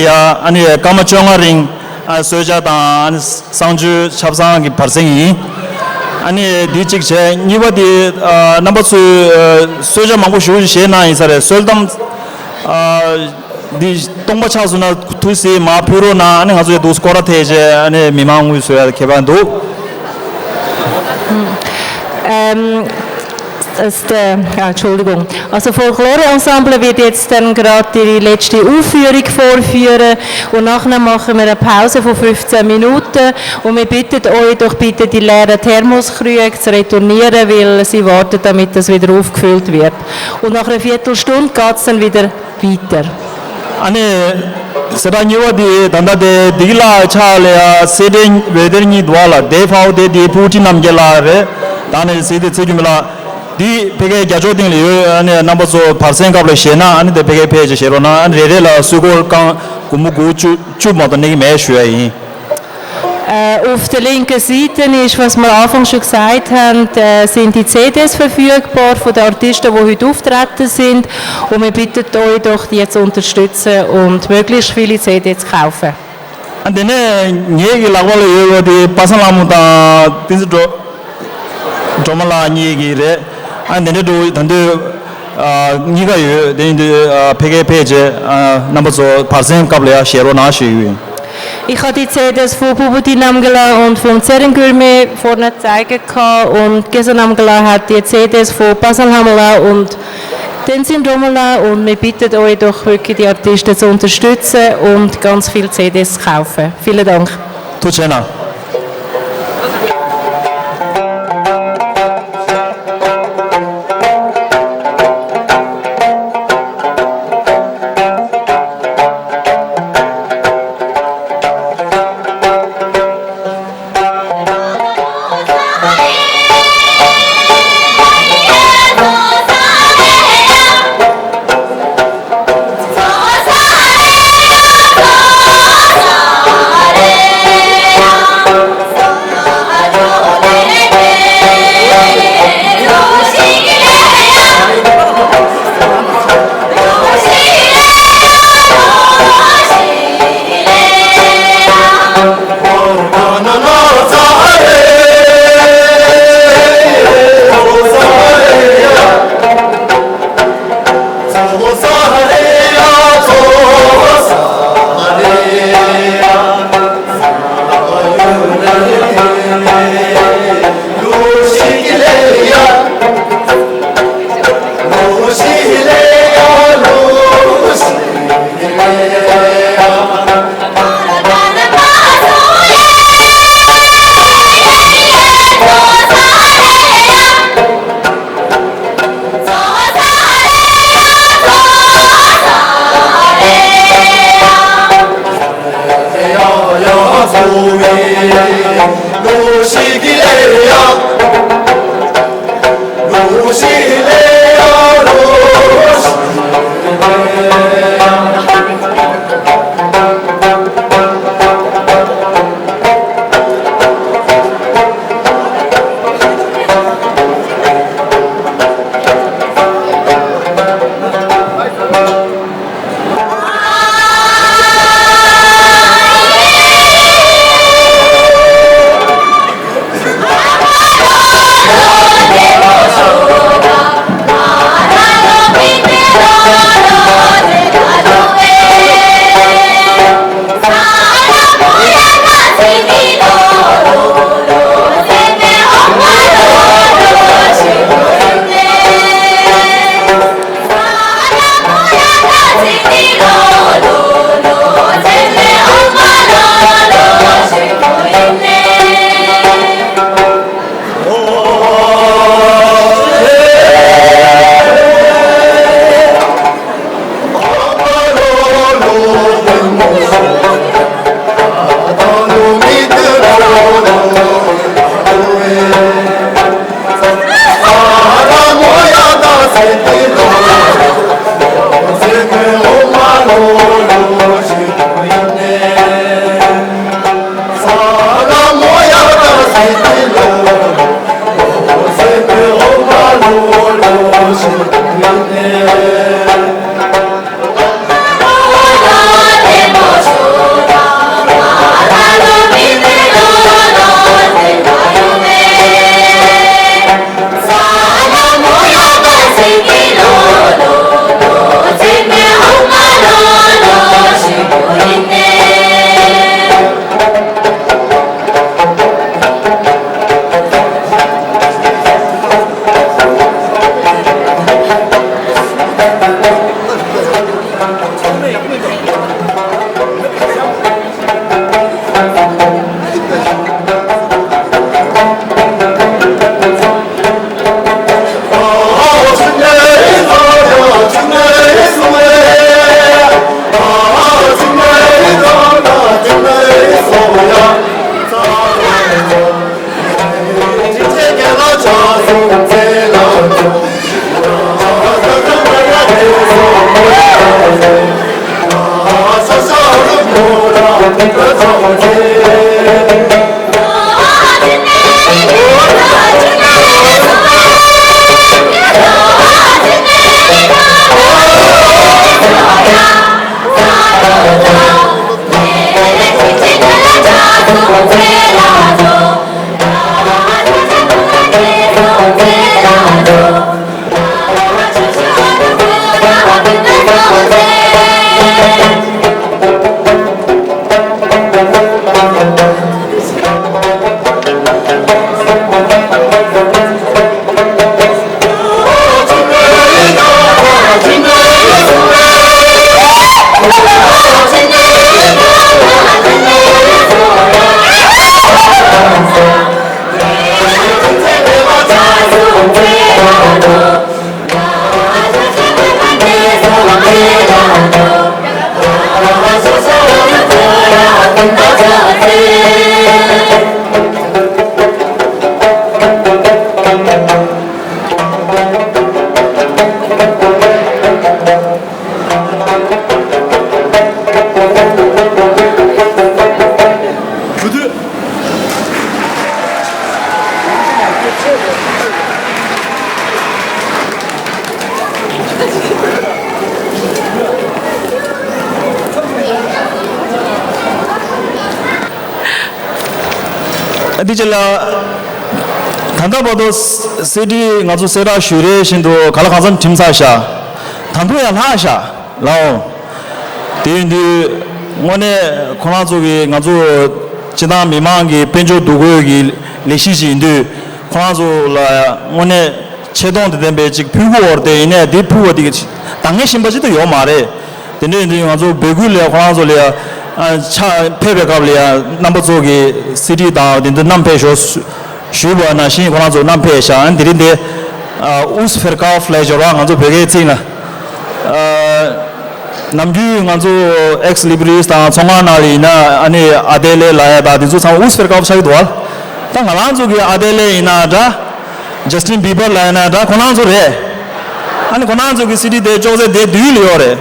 ཡ། ཨ་ནི་སྐར་མ་བཅོ་ལྔ་རིང་ཨ་གསོལ་ཇ་དང་ཨ་ནི་གསང་སྤྱོད་ཆབ་གསང་གི་བར་གསེང་ཡིན། ཨ་ནི་འདི་གཅིག་བྱས། གཉིས་པ་དེ་ཨ་རྣམ་པ་ཚོས་ཨ་གསོལ་ཇ་མང་པོ་ཞེ་པོ་ཅིག་བཞེས་གནང་ཡིན་ས་རེད། གསོལ་གདམས་ཨ་འདི་སྟོང་པ་ཆགས་སོང་ན་ཐུགས་སྲས་མར་ཕུལ་རོགས་གནང་། ཨ་ནི་ང་ཚོ་ཡ་འདུག་སྐོར་ར་ཐེབས་བྱས་ཨ་ནི་མི་མང་དངུལ་བཟོ་ཡ་ཁྱད་པར་འདུག Ähm, es, äh, ja, Entschuldigung. Also Folklore-Ensemble wird jetzt dann gerade die letzte Aufführung vorführen und nachher machen wir eine Pause von fünfzehn Minuten und wir bitten euch doch bitte, die leeren Thermoskrüge zu retournieren, weil sie warten, damit das wieder aufgefüllt wird. Und nach einer Viertelstunde geht's dann wieder weiter. ཨ་ནི་གསལ་བསྒྲགས་གཉིས་པ་དེ་ད་ལྟ་དེ་བདེ་སྐྱིད་ལགས་ཕྱག་ལ་ཡ་སེ་འབྲས་འོད་སྡེར་གཉིས་འདུག་བ་ལ། དེ་ཕ་བོ་དེ་དེ་ཕུ་ཁྲི་རྣམ་རྒྱལ་ལགས་རེད། ད་ནི་ཟེར་དེ་ཚེ་རྒྱུན་མི་ལགས་འདི་ཕ་གིའི་རྒྱ་ཕྱོགས་སྟེང་ལ་ཡོད། ཨ་ནི་རྣམ་པ་ཚོ་བར་གསེང་སྐབས་ལ་བཞེས་ན་ཨ་ནི་དེ་ཕ་གིར་ཕེབས་བྱས་བཞེས་རོགས་གནང་། ཨ་ནི་རེ་རེ་ལ་སུས་ཀོར་རྐང་སྒོར་མོ་དགུ་བཅུ་བཅུ་མ་གཏོགས་གནང་གི་མེད་ཞུ་ཡ་ཡིན། Äh, auf der linken Seite ist, was wir anfangs schon gesagt haben, äh, sind die C Ds verfügbar von den Artisten, die heute auftreten sind. Und wir bitten euch doch, die zu unterstützen und möglichst viele C Ds zu kaufen. ཨ་དེ་ནས་ངེད་ཀྱི་ལག་པ་ལ་ཡོད་པ་དེ་པ་སངས་ལྷ་མོ་དང་བསྟན་འཛིན་སྒྲོལ་སྒྲོལ་མ་ལགས་གཉིས་ཀྱི་རེད། ཨ་དེ་འདྲ་འགྲོ་ད་འདོད། ཨ་གཉིས་ཀ་ཡོད། དེ་ཡིན་དུས་ཨ་ཕ་གིར་ཕེབས་བྱས་ཨ་རྣམ་པ་ཚོ་བར་གསེང་སྐབས་ལ་ཡ་བཞེས་རོགས་གནང་ཞུ་ཡི་ཡོད། Ich habe die C Ds von Bubudi Namgala und von Zeren Gürme vorne zeigen können und Gesa Namgala hat die C Ds von Basan Hamala und Tenzin Romala und wir bitten euch doch wirklich, die Artisten zu unterstützen und ganz viele C Ds zu kaufen. Vielen Dank. ཐུགས་རྗེ་གནང་། འདི་ཅི་ལ། ད་ལྟ་བར་དུ་སི་ཌི་ང་ཚོ་གསལ་བསྒྲགས་ཞུས་རེ་བཞིན་དུ་ག་ལ་གང་འཚམ་འགྲིམ་ཚར་ཤག་དང་པོ་ཡང་ལྷག་ཤག་ལའོ། དེ་ཡིན་དུས་དངོས་གནས་ཁོ་རང་ཚོ་གི་ང་ཚོ་སྤྱི་བཏང་མི་མང་གི་དཔལ་འབྱོར་འདུ་འགོད་ཀྱི་ལས་གཞི་ཞིག་ཡིན་དུས་ཁོ་རང་ཚོ་ལ་དངོས་གནས་ཆེ་མཐོང་དང་ལྡན་པའི་ཅིག་ཕུལ་དགོས་བར་དེ་ཡིན་ནས་དེ་ཕུལ་བ་དེ་གི་འདང་ངེས་གཞན་པ་ཅིག་ཏུ་ཡོད་མ་རེད། དེ་འདྲ་ཡིན་དུས་ང་ཚོ་འབོད་སྐུལ་ལས་ཁོ་རང་ཚོ་ལ་ཕྱག་ཕེབས་པའི་སྐབས་ལ་ཡང་རྣམ་པ་ཚོ་གི་སི་ཌི་དང་དེ་ཚོ་བསྣམས་ཕེབས་ཤོག་ཞུས་པ་ནང་བཞིན་ཁོ་རང་ཚོ་བསྣམས་ཕེབས་ཤག་ཨ་ནི་དེ་རིང་དེ་ཨུས་ཕེར་ཀའོ་ཕི་ལེ་ཇོ་ར་ང་ཚོ་བོད་སྐད་ཚིག་ལ་ནམ་རྒྱུན་ང་ཚོ་ཨེགས་ལི་བི་རིས་དང་ཚོང་ཁང་ནང་ལ་ཡིན་ན་ཨ་ནི་ཨ་དེ་ལེ་ལ་ཡ་དང་དེ་ཚོ་ཚང་མ་ཨུས་ཕེར་ཀའོ་ཕི་ཆགས་ཀྱི་འདུག་བ། ད་ང་རང་ཚོ་གི་ཨ་དེ་ལེ་ཡིན་ན་འདྲ། ཇ་སི་ཊིན་བྷི་བར་ལ་ཡིན་ན་འདྲ་ཁོ་རང་ཚོ་རེད། ཨ་ནི་ཁོ་རང་ཚོ་གི་སི་ཌི་དེ་ཅོག་ཙེ་དེ་མདུན་ལ་ཡོད་རེད།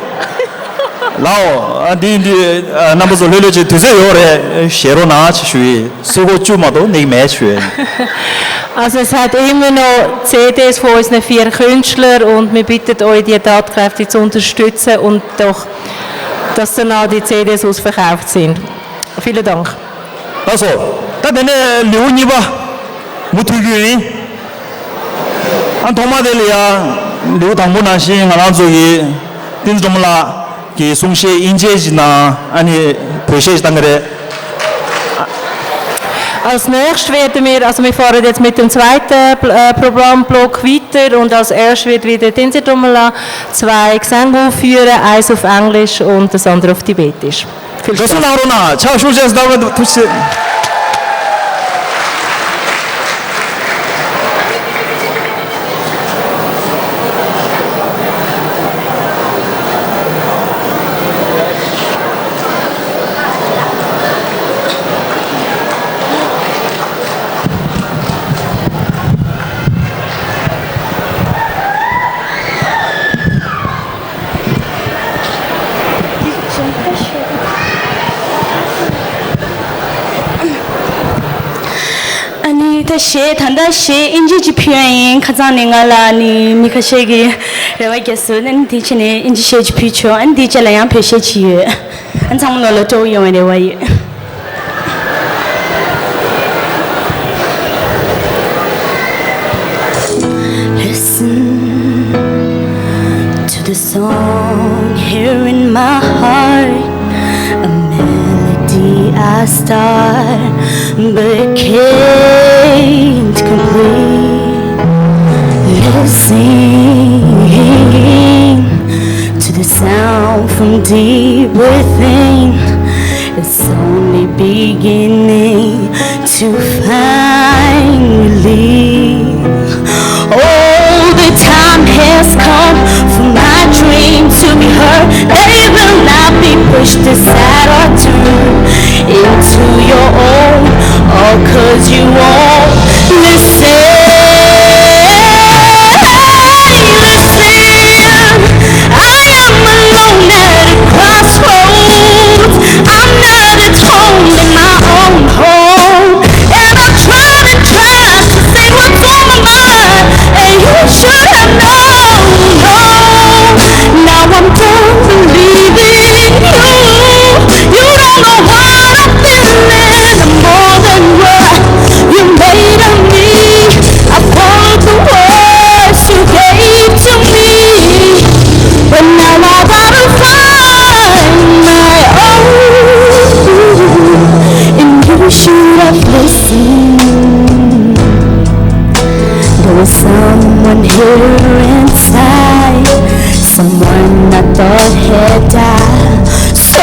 ལའོ། ཨ་འདི་འདི་ཨ་རྣམ་པ་ཚོ་ལྷོད་ལྷོད་བྱེད་དུས་ཚོད་ཡོད་རེད། ཞེ་རོ་ན་ཆེ་ཞུ་ཡི་སུ་གོ་བཅུ་མ་གཏོགས་ནིག་མེད་ཞུ་ཡི། Also es hat immer noch C Ds von unseren vier Künstlern und wir bitten euch, die tatkräftig zu unterstützen und doch, dass dann auch die C Ds ausverkauft sind. Vielen Dank. ལགས་སོ། ད་དེ་ནས་ལེའུ་གཉིས་པ་མུ་མཐུད་རྒྱུ་ཡིན། ཨ་ཐོག་མ་དེ་ལ་ཡ་ལེའུ་དང་པོ་ནང་བཞིན་ང་རང་ཚོ་གི་བསྟན་འཛིན་སྒྲོལ་མ་ལགས་ཀྱི་གསུང་བཤད་དབྱིན་ཇིའི་ནང་ཨ་ནི་བོད་གཞས་ཞིག་བཏང་གི་རེད། Als nächstes werden wir, also wir fahren jetzt mit dem zweiten Bl- äh, Programmblock weiter und als erstes wird wieder Tenzin Domela zwei Gesänge aufführen, eins auf Englisch und das andere auf Tibetisch. Viel Spaß. ཨ་ནི་ད་གཞས་ད་ལྟ་གཞས་དབྱིན་ཇི་ཅིག་ཕུལ་ཡ་ཡིན། ཁ་སང་ནས་ང་ལ་ཨ་ནི་མི་ཁ་ཤས་ཀྱིས་རེ་བ་བརྒྱབ་སོང་། ཨ་ནི་དེ་བྱས་ནས་དབྱིན་ཇི་གཞས་ཅིག་ཕུལ་ཆོག་ཨ་ནི་དེ་རྗེས་ལ་ཡང་བོད་གཞས་ཅིག་ཡོད། ཨ་ནི་ཚང་མ་ལོ་ལ་སྤྲོ་པོ་ཡོང་བའི་རེ་བ་ཡོད། Listen to the song here in my heart, a melody I start but can't complete. Listening to the sound from deep within, it's only beginning to find relief. Oh, the time has come for my dream to be heard. They will not be pushed aside or turned into your own. All 'cause you won't listen. Listen, I am alone at a crossroads. I'm not a Someone here inside, someone I thought had died so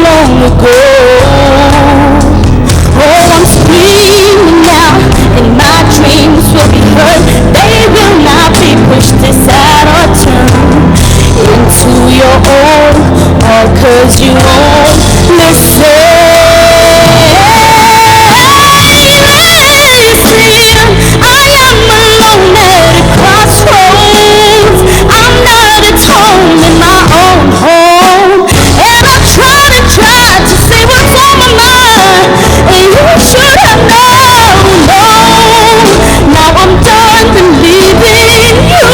long ago. Oh, I'm screaming now, and my dreams will be heard. They will not be pushed aside or turned into your own, all 'cause you won't listen. I am alone at a crossroads. I'm not at home in my own home. And I try to, try to say what's on my mind. And you should have known, no. Now I'm done believing you.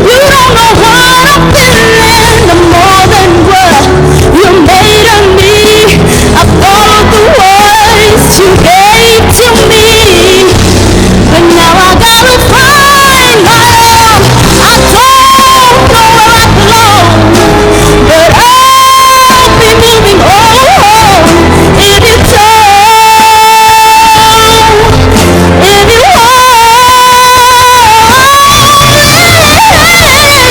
You don't know what I'm feeling. I'm more than what you made of me. I followed the words you gave to me. But now I gotta find my own. I don't know where I belong, but I'll be moving on if you don't, if you won't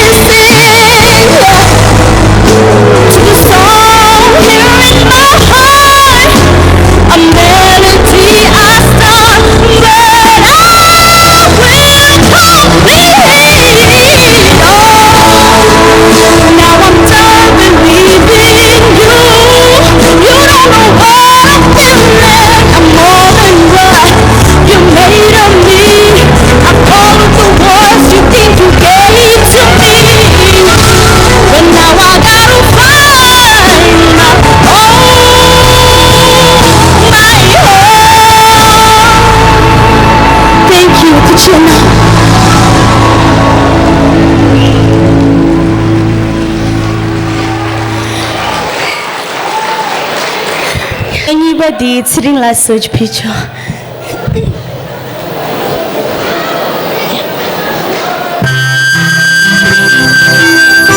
listen. To the song here in my heart, a melody I start, but I will complete it all. Now I'm done believing you. You don't know what I'm feeling. I'm more than what you made of me. I followed the words you think you gave to me. But now I gotta find my own, my own. Thank you, Katrina. གཉིས་པ་དེ་ཚེ་རིང་ལགས་སུ་ཕུལ་ཆོག།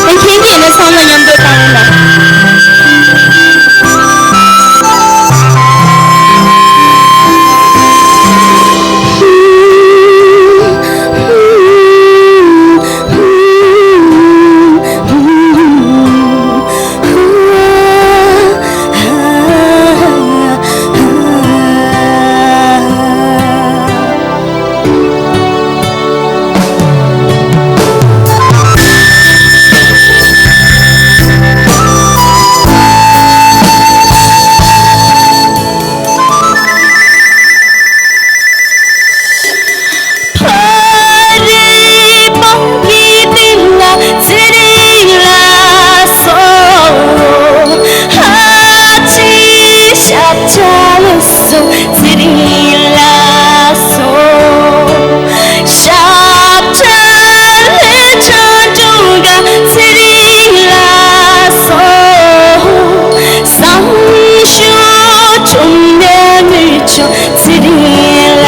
ཨེ། མཁྱེན་གྱི་ཡིན་ན་ཚང་མ་མཉམ་དུ་བཏང་རོགས་གནང་། ཕ་རི་སྤང་གི་སྟེང་ལ་ཚེ་རིང་ལ་སོ། ཨ་ཅེ་ཞབས་ཆ་ལ་སོ། ཚེ་རིང་ལ་སོ། ཞབས་ཆ་ལ་ཆ་འགྲོ་ག་ཚེ་རིང་ལ་སོ། བཟང་ཤོས་ཆུང་མའི་མི་ཆོ་ཚེ་རིང་ལ་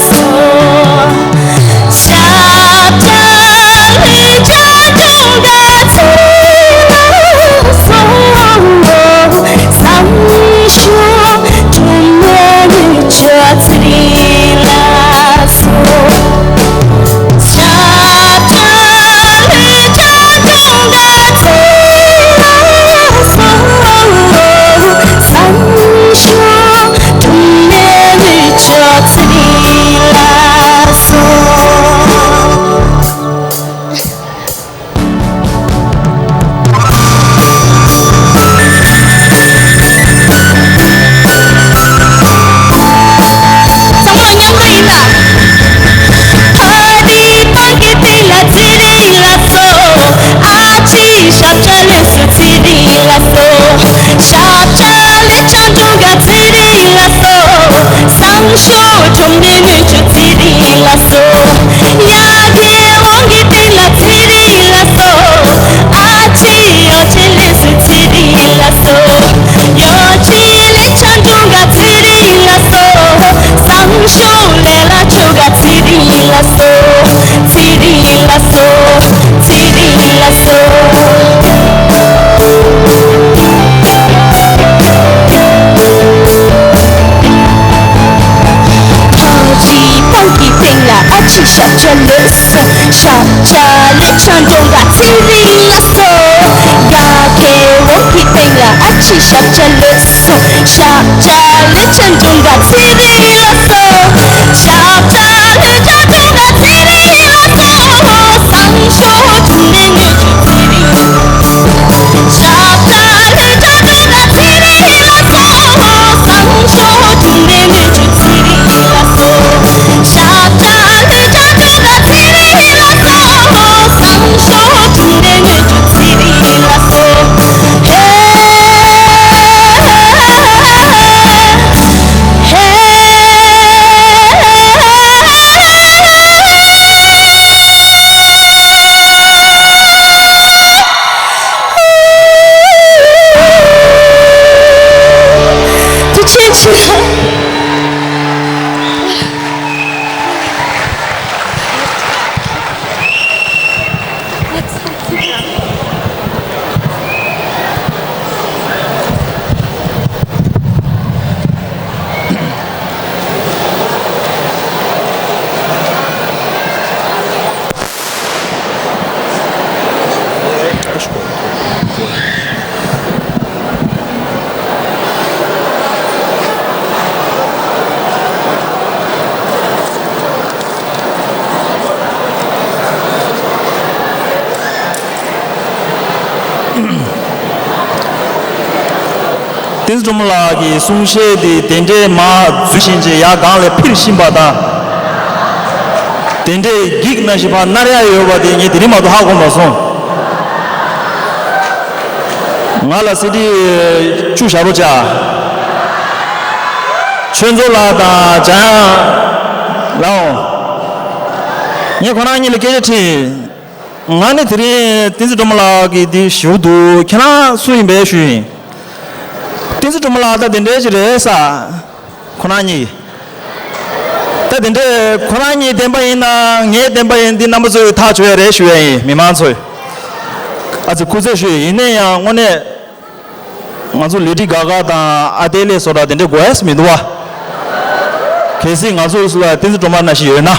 སོ། ཞབས་ཆ་ལ་ཆ་འགྲོ་ག་ཚེ་རིང་ལ་སོ། བཟང་ཤོས་ཆུང་མའི་མི་ཆོ་ཚེ་རིང་ལ་སོ། ཚང་མ་མཉམ་དུ་ཡིན་ད། ཕ་རི་སྤང་གི་སྟེང་ལ་ཚེ་རིང་ལ་སོ། ཨ་ཅེ་ཞབས་ཆ་ལ་སོ། ཚེ་རིང་ལ་སོ། ཞབས་ཆ་ལ་ཆ་འགྲོ་ག་ཚེ་རིང་ལ་སོ། བཟང་ཤོས་ཆུང་མའི་མི་ཆོ་ཚེ་རིང་ལ་སོ། ཡ་གི་ཝང་གི་སྟེང་ལ་ཚེ་རིང་ལ་སོ། ཨ་ཅེ་ཡོ་ཅེ་ལ་སོ། ཚེ་རིང་ལ་སོ། ཡོ་ཅེ་ལ་ཆ་འགྲོ་ག་ཚེ་རིང་ལ་སོ། བཟང་ཤོས་ལ་ལ་ཆོ་ག་ཚེ་རིང་ལ་སོ། ཚེ་རིང་ལ་སོ། ཚེ་རིང་ལ་སོ། ཕ་རི་སྤང་གི་སྟེང་ལ་ཨ་ཅེ་ཞབས་ ཞབས་བཅགས་ལོས་སོ། ཞབས་བཅགས་ལོས་ཆང་འབྱུང་ག་ཚེ་རིང་ལ་སོ། ཡ་ཁེ་རོ་ཁི་སྟེང་ལ་ཨ་ཆི་ཞབས་བཅགས་ལོས་སོ། ཞབས་བཅགས་ལོས་ཆང་འབྱུང་ག་ཚེ་རིང་ལ་སོ། ཞབས་བཅགས་ལོས་ཆང་འབྱུང་ག་ཚེ་རིང་ལ་སོ། སང་ཞོགས་ཆུང་ནས་ངེད་ཅུང་ཚེ་རིང་ལ་སོ། ཞབས་བཅགས་ལོས་ཆང་འབྱུང་ག་ཚེ་རིང་ལ་སོ། སང་ཞོགས་ཆུང་ནས་ངེད་ཅུང་ཚེ་རིང་ལ་སོ། ཞབས་བཅགས་ལོས་ཆང་འབྱུང་ག་ཚེ་རིང་ལ་སོ། སང་ཞོགས་ཆུང་ནས་ངེད་ཅུང་ཚེ་རིང་ལ་སོ། ཧེ། ཧེ། ཐུགས་རྗེ་ཆེ། བསྟན་འཛིན་སྒྲོལ་མ་ལགས་ཀྱི་གསུང་བཤད་དེ་དེ་འདྲའི་མར་འཛུལ་བཞིན་བྱས་ཡར་སྒང་ལ་འཕིར་བཞིན་པ་དང་། དེ་འདྲའི་འགྱིག་ནང་བཞིན་ཕར་ནར་ཡག་ཡོད་པ་དེ་ངས་དེ་རིང་མ་གཏོགས་ཧ་གོ་མ་སོང་། ང་ལ་སི་ཌི་བཅུ་བཞག་རོགས་བྱ། ཆོས་མཚོ་ལགས་དང་འཇམ་དབྱངས་ལགས། ངས་ཁོ་རང་གཉིས་ལ་སྐད་ཆ་དྲིས། ང་ནི་དེ་རིང་བསྟན་འཛིན་སྒྲོལ་མ་ལགས་ཀྱི་འདི་ཞུ་འདུག་ཁྱེད་རང་སུ་ཡིན་པས་ཞུས་ཡིན། བསྟན་འཛིན་སྒྲོལ་མ་ལགས་ད་དེ་འདྲའི་ཅིག་རེད་ས། ཁོ་རང་གཉིས། ད་དེ་འདྲའི་ཁོ་རང་གཉིས་བདེན་པ་ཡིན་ན་ངས་བདེན་པ་ཡིན་འདི་རྣམ་པ་ཚོས་ཐག་ཆོད་ཡ་རེད་ཞུ་ཡ་ཡིན་མི་མང་ཚོས། ཨ་ཙི་སྐུ་ཚེ་ཞུ་ཡིན་ནའི་ཡང་དངོས་གནས། ང་ཚོ་ལེ་ཌི་ག་ག་དང་ཨ་ཏེ་ལེ་སོགས་དེ་འདྲ་དགོས་ཡས་མི་འདུག་བ། གལ་སྲིད་ང་ཚོ་ལ་བསྟན་འཛིན་སྒྲོལ་མ་ནང་བཞིན་ཡོད་ན།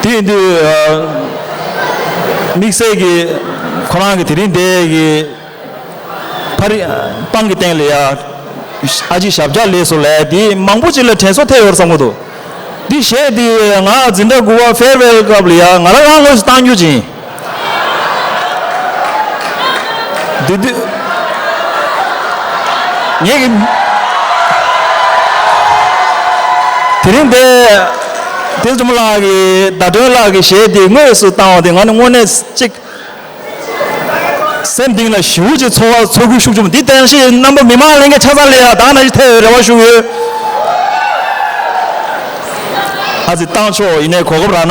དེ་ཡིན་དུས་དམིགས་བསལ་གྱི་ཁོ་རང་གི་དེ་རིང་འདས་ཀྱི་ཕ་རི་སྤང་གི་སྟེང་ལ་ཡ་ཨ་ཅེ་ཞབས་བཅགས་ལེགས་སོ་ལས་དེ་མང་པོ་ཅིག་ལ་དྲན་གསོ་ཐེབས་ཡོད་བསམ་གྱི་འདུག་འདི་གཞས་འདི་ང་འཛིན་གྲྭ་དགུ་པ་ཕེར་ཝེལ་སྐབས་ལ་ཡ་ང་རང་རང་ངོས་སུ་བཏང་རྒྱུ་ཅིག་ཡིན། འདི་འདི་ངེད་ཀྱི་དེ་རིང་འདི་བསྟན་འཛིན་སྒྲོལ་མ་ལགས་ཀྱི་ཟླ་སྒྲོན་ལགས་ཀྱི་གཞས་འདི་དངོས་སུ་བཏང་བ་དེ་ང་ནི་དངོས་གནས་གཅིག་སེམས་གཏིང་ལ་ཞེ་པོ་ཅིག་ཚོར་བ་ཚོར་ཁུལ་ཤུགས་ཆེན་པོ་འདི་བསྟན་ཞིག་རྣམ་པ་མི་མང་ལྷན་རྒྱས་ཆ་ཚང་ལ་ཡང་དག་ནང་བཞིན་ཐེབས་ཡོད་རེ་བ་ཞུ་གི་ཡོད། ཨ་ཙི་བཏང་ཆོག་ཡིན་ནའི་གོ་སྐབས་རག་ན།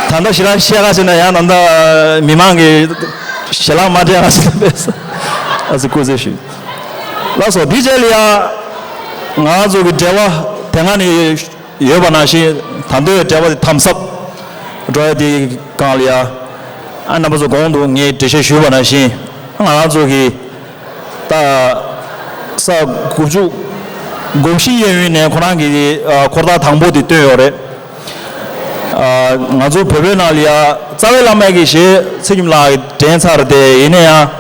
ད་ལྟ་ཞེ་དྲག་བཤད་ཁ་བྱས་ན་ཡང་ད་ལྟ་མི་མང་གི་ཞལ་ལག་མ་སྤྲད་ཁ་བྱས་ན་དཔེ་ས་ཨ་ཙི་སྐུ་ཚེ་ཞུ། ལགས་སོ་འདི་རྗེས་ལ་ཡང་ང་ཚོ་གི་འབྲེལ་བ་དེ་སྔ་ནས་ཡོད་པ་ནང་བཞིན་ད་དུང་འབྲེལ་བ་དེ་དམ་ཟབ་འགྲོ་ཡ་དེ་སྒང་ལ་ཡ། ཨ་རྣམ་པ་ཚོ་གོང་དུ་ངས་འགྲེལ་བཤད་ཞུས་པ་ནང་བཞིན་ང་རང་ཚོ་གི་ད་ས་དགུ་བཅུ་གོ་བཞི་གཡས་གཡོན་ནས་ཁོ་རང་གི་ཨ་འཁོར་ཐག་དང་པོ་དེ་བཏོན་ཡོད་རེད། ཨ་ང་ཚོ་བོད་པའི་ནང་ལ་ཡ་རྩ་བའི་བླ་མ་གི་གཞས་ཚེ་རིང་ལགས་ཀྱིས་འགྲན་ཚར་ཏེ་ཡིན་ན་ཡང་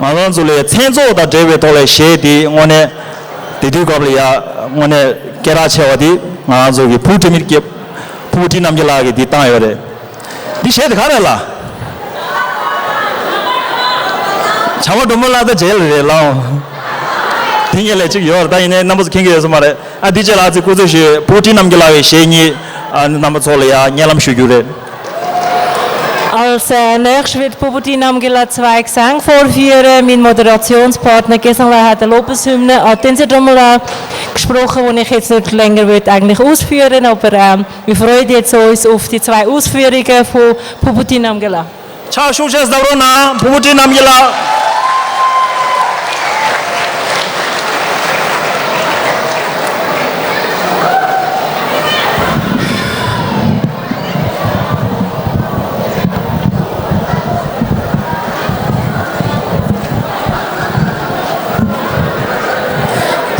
ང་རང་ཚོ་ལ་མཚན་ཚོགས་དང་འབྲེལ་བའི་ཐོག་ལ་གཞས་དེ་དངོས་གནས་དེ་དུས་སྐབས་ལ་ཡ་དངོས་གནས་སྐད་གྲགས་ཆེ་བ་དེ་ང་རང་ཚོ་གི་བུ་ཁྲིད་མི་སྐྱབས་ཕུར་བུ་ཁྲིད་རྣམ་རྒྱལ་ལགས་ཀྱིས་དེ་བཏང་ཡོད་རེད། འདི་གཞས་དེ་ག་རེ་ལ། བྱམས་པ་སྒྲོལ་མ་ལགས་ད་རྗེས་ལ་རེད་ལགས། དེ་གཉིས་ལས་གཅིག་ཡོད་རེད་ད་ཡིན་ནའི་རྣམ་པ་ཚོ་མཁྱེན་གྱི་ཡོད་ས་མ་རེད། ཨ་འདི་རྗེས་ལ་ཨ་ཙི་སྐུ་ཚེ་ཞུ་བུ་ཁྲིད་རྣམ་རྒྱལ་ལགས་ཀྱི་གཞས་གཉིས་ཨ་རྣམ་པ་ཚོ་ལ་ཡ་སྙན་ལམ་ཞུ་རྒྱུ་རེད། Als äh, nächstes wird Pubuti Namgila zwei Gesänge vorführen. Mein Moderationspartner Gesangla hat eine Lobeshymne an Tenzin Dromala gesprochen, die ich jetzt nicht länger will eigentlich ausführen, aber ähm, wir freuen jetzt uns auf die zwei Ausführungen von Pubuti Namgila. Cha shu che zavro na, Pubuti Namgila.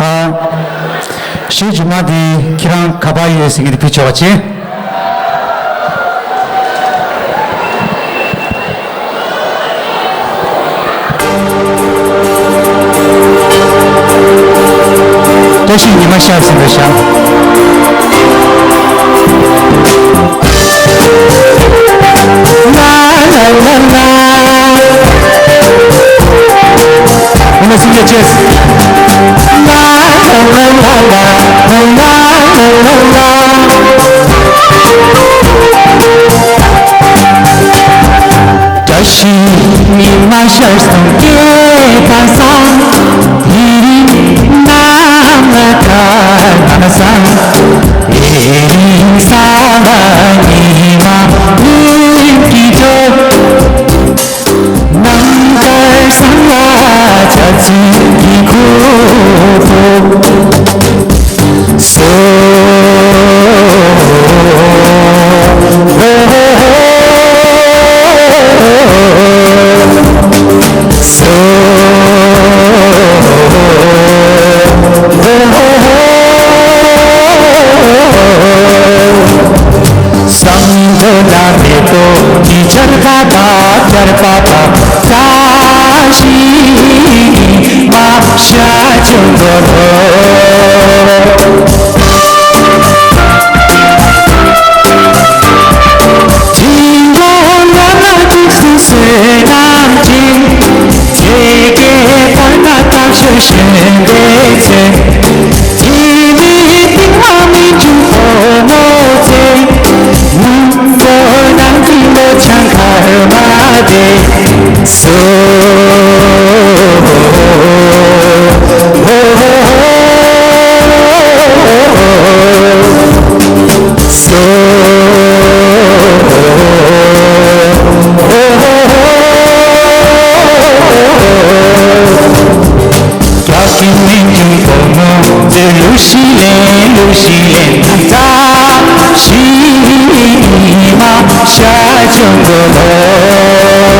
ཨ། ཞེས་སྒྱུ་མ་དེ་ཁྱེད་རང་ག་པར་ཡོད་ཟེར་མཁན་དེ་ཕུལ་ཆོག་པ་བྱེད། བཀྲ་ཤིས་ཉི་མ་ཤར་ཟིན་པའི་ཞག་བཀྲ་ཤིས་ཉི་མ་ཤར་སོང་སྐྱེས་པ་སང་། དེ་རིང་ནམ་ལ་དར་བ་སང་། དེ་རིང་ས་ལ་ཉི་མ་ལྷུན་གྱིས་གྲུབ། ནམ་མཁའ་སང་ལ་འཇའ་ཚོན་གྱི་ཁུར་པོ། སོ། སོ། བསམ་བློ་ན་མེད་པོ་འདི་ཆར་པ་པ་ཆར་པ་པ། བཀྲ་ཤིས་ཉི་མ་ཤར་བྱུང་དོ་ལོ། དྲིན་ལོ་ལ་ལ་འཇིགས་སུ་བསོད་ནམས་ཅན། ཚེ་གེ་བར་ན་ཐག་ཆོད་བཞོན་པའི་ཚེ། དེ་ནི་ཏིང་མ་མི་འཇུག་ཕོ་མོ་ཚེ། ཕོ་ནང་གི་ལོ་ཆང་ཁར་མ་དེ། སོ། སོ། རྒྱ་གི་མི་འཇིགས་བུ་མོ་ཚེ། ལུ་ཤི་ལེན་ལུ་ཤི་ལེན། བཀྲ་ཤིས་ཉི་མ་ཤར་བྱུང་དོ་ལོ།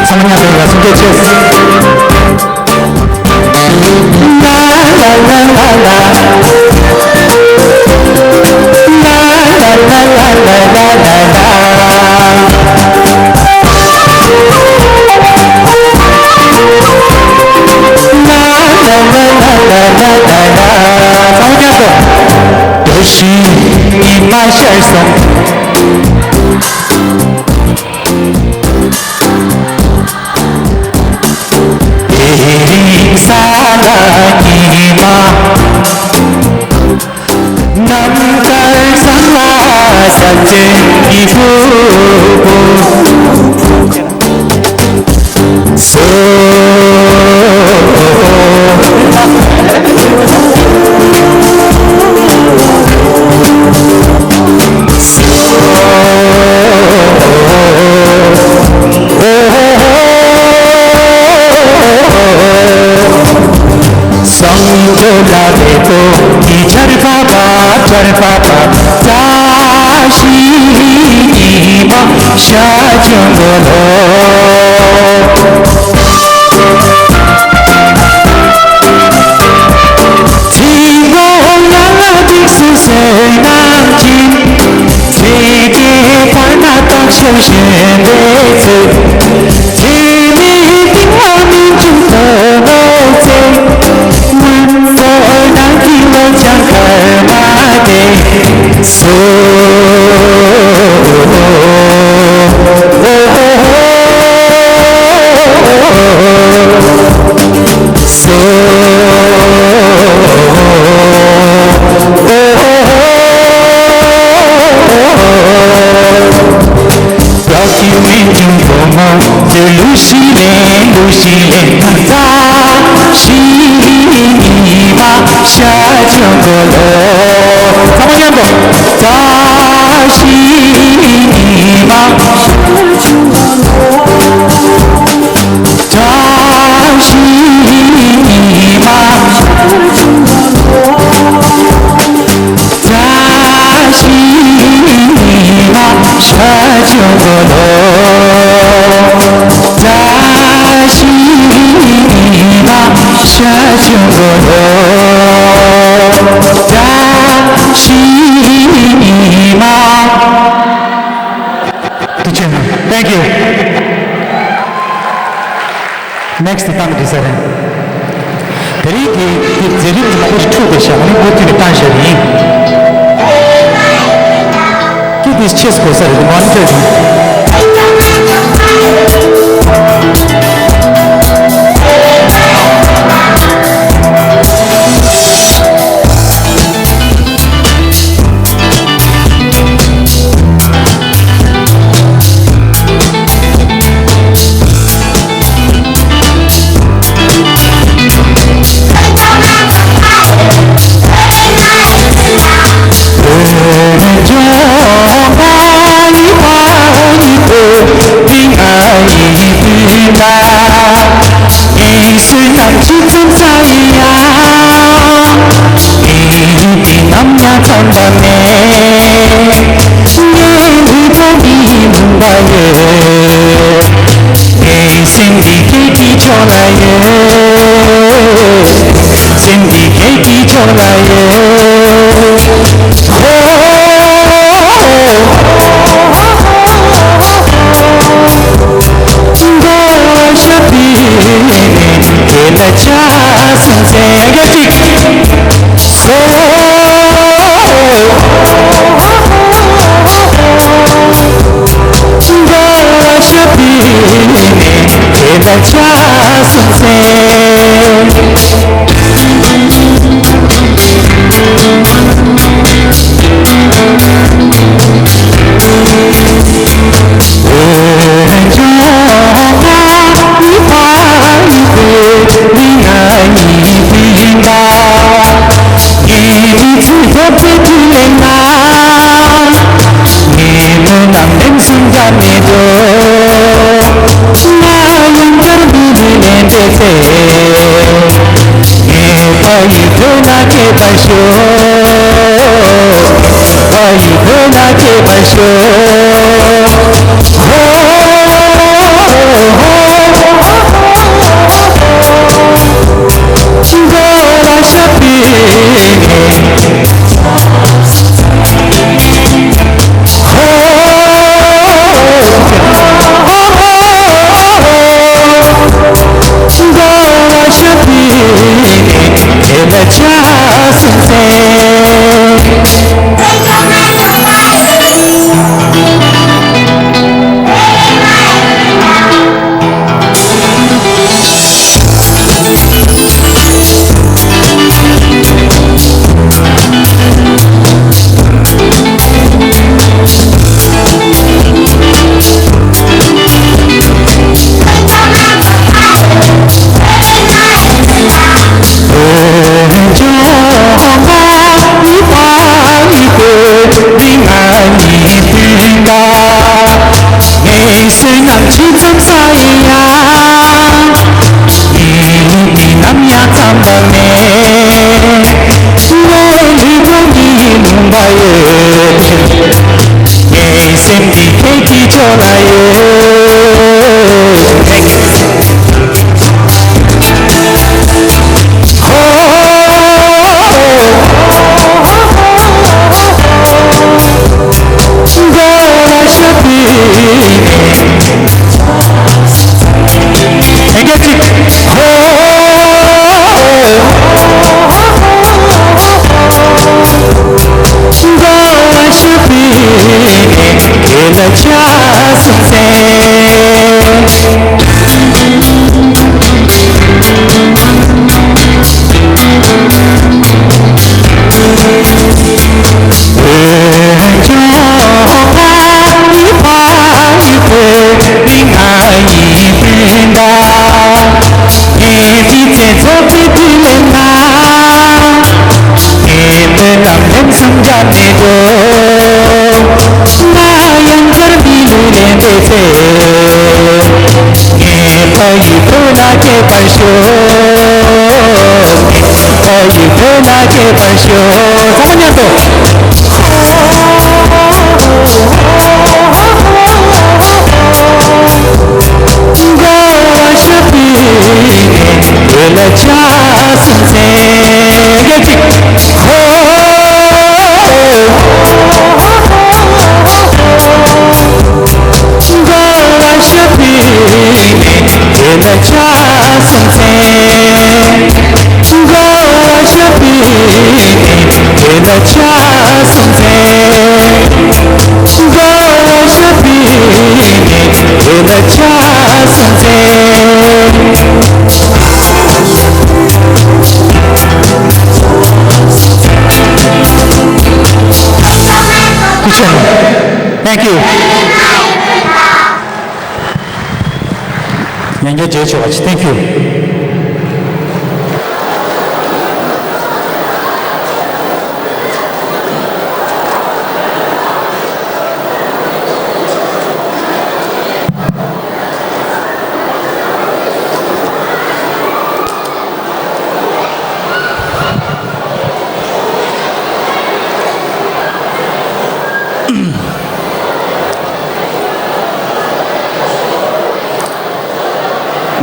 ཚང་མ་མཉམ་དུ་ཡར་སེང་སྐད་ཆེ། ཚང་མ་མཉམ་དུ། བཀྲ་ཤིས་ཉི་མ་ཤར་སོང་། དེ་རིང་ས་ལ་ཉི་མ། ནམ་མཁའ་སང་ལ་འཇའ་ཚོན་གྱི་ཕུར་བུ། སོ། བསམ་བློ་ལ་མེད་པོ་འདི་ཆར་པ་པ་ཆར་པ་པ། བཀྲ་ཤིས་ཉི་མ་ཤར་བྱུང་དོ་ལོ། དྲིན་ལོ་ལ་ལ་འཇིགས་སུ་བསོད་ནམས་ཅན། ཚེ་གེ་བར་ན་ཐག་ཆོད་བཞོན་པའི་ཚེ། ཚེ་མེད་ཏིང་ལ་མི་འཇུག་ཕོ་མོ་ཚེ། སྔོན་བསོད་ནམས་ཀྱི་ལོ་ཆང་ཁར་མ་དེ། སོ། སོ། བཀྲ་ཤིས་སྨན་ཆུང་བུ་མོ་ཚེ། ལུ་ཤི་ལེན་ལུ་ཤི་ལེན། བཀྲ་ཤིས་ཉི་མ་ཤར་བྱུང་དོ་ལོ། ཚང་མ་མཉམ་དུ། བཀྲ་ཤིས་ཉི་མ། བཀྲ་ཤིས་ཉི་མ། Thank you. Next ཏང་འདྲི་ས་རེད། དེ་རིང་གི་འདི་མཛད་རིམ་གྱི་མང་པོ་ཞིག་འཁྲུག་དེ་ཤག་ང་ནི་མུ་མཐུད་ནས་བཏང་བཞག་ཡིན། ཀི་དེ་ཆེས་དགོས་ས་རེད། མ་ནི་ཐོས་བྱུང་། སེམས་འདི་ཁྱེད་ཀྱི་ཕྱོགས་ལ་ཡོད། སེམས་འདི་ཁྱེད་ཀྱི་ཕྱོགས་ལ་ཡོད། ཧོ། མགོ་ཞབས་པད་ནས་དེ་ལ་ཆ་སོང་ཚེ། ཡ་གཅིག་ངའི་སེམས་འདི་ཁྱེད་ཀྱི་ཕྱོགས་ལ་ཡོད། ཧོ། མགོ་ལ་ཞབས་པད་ནས། ཨེ་གཅིག་ཧོ། ཚང་མ་མཉམ་དུ། Good job. Thank you. ཉན་རྒྱ་བྱས་ཆོག་པ་ཅིག Thank you.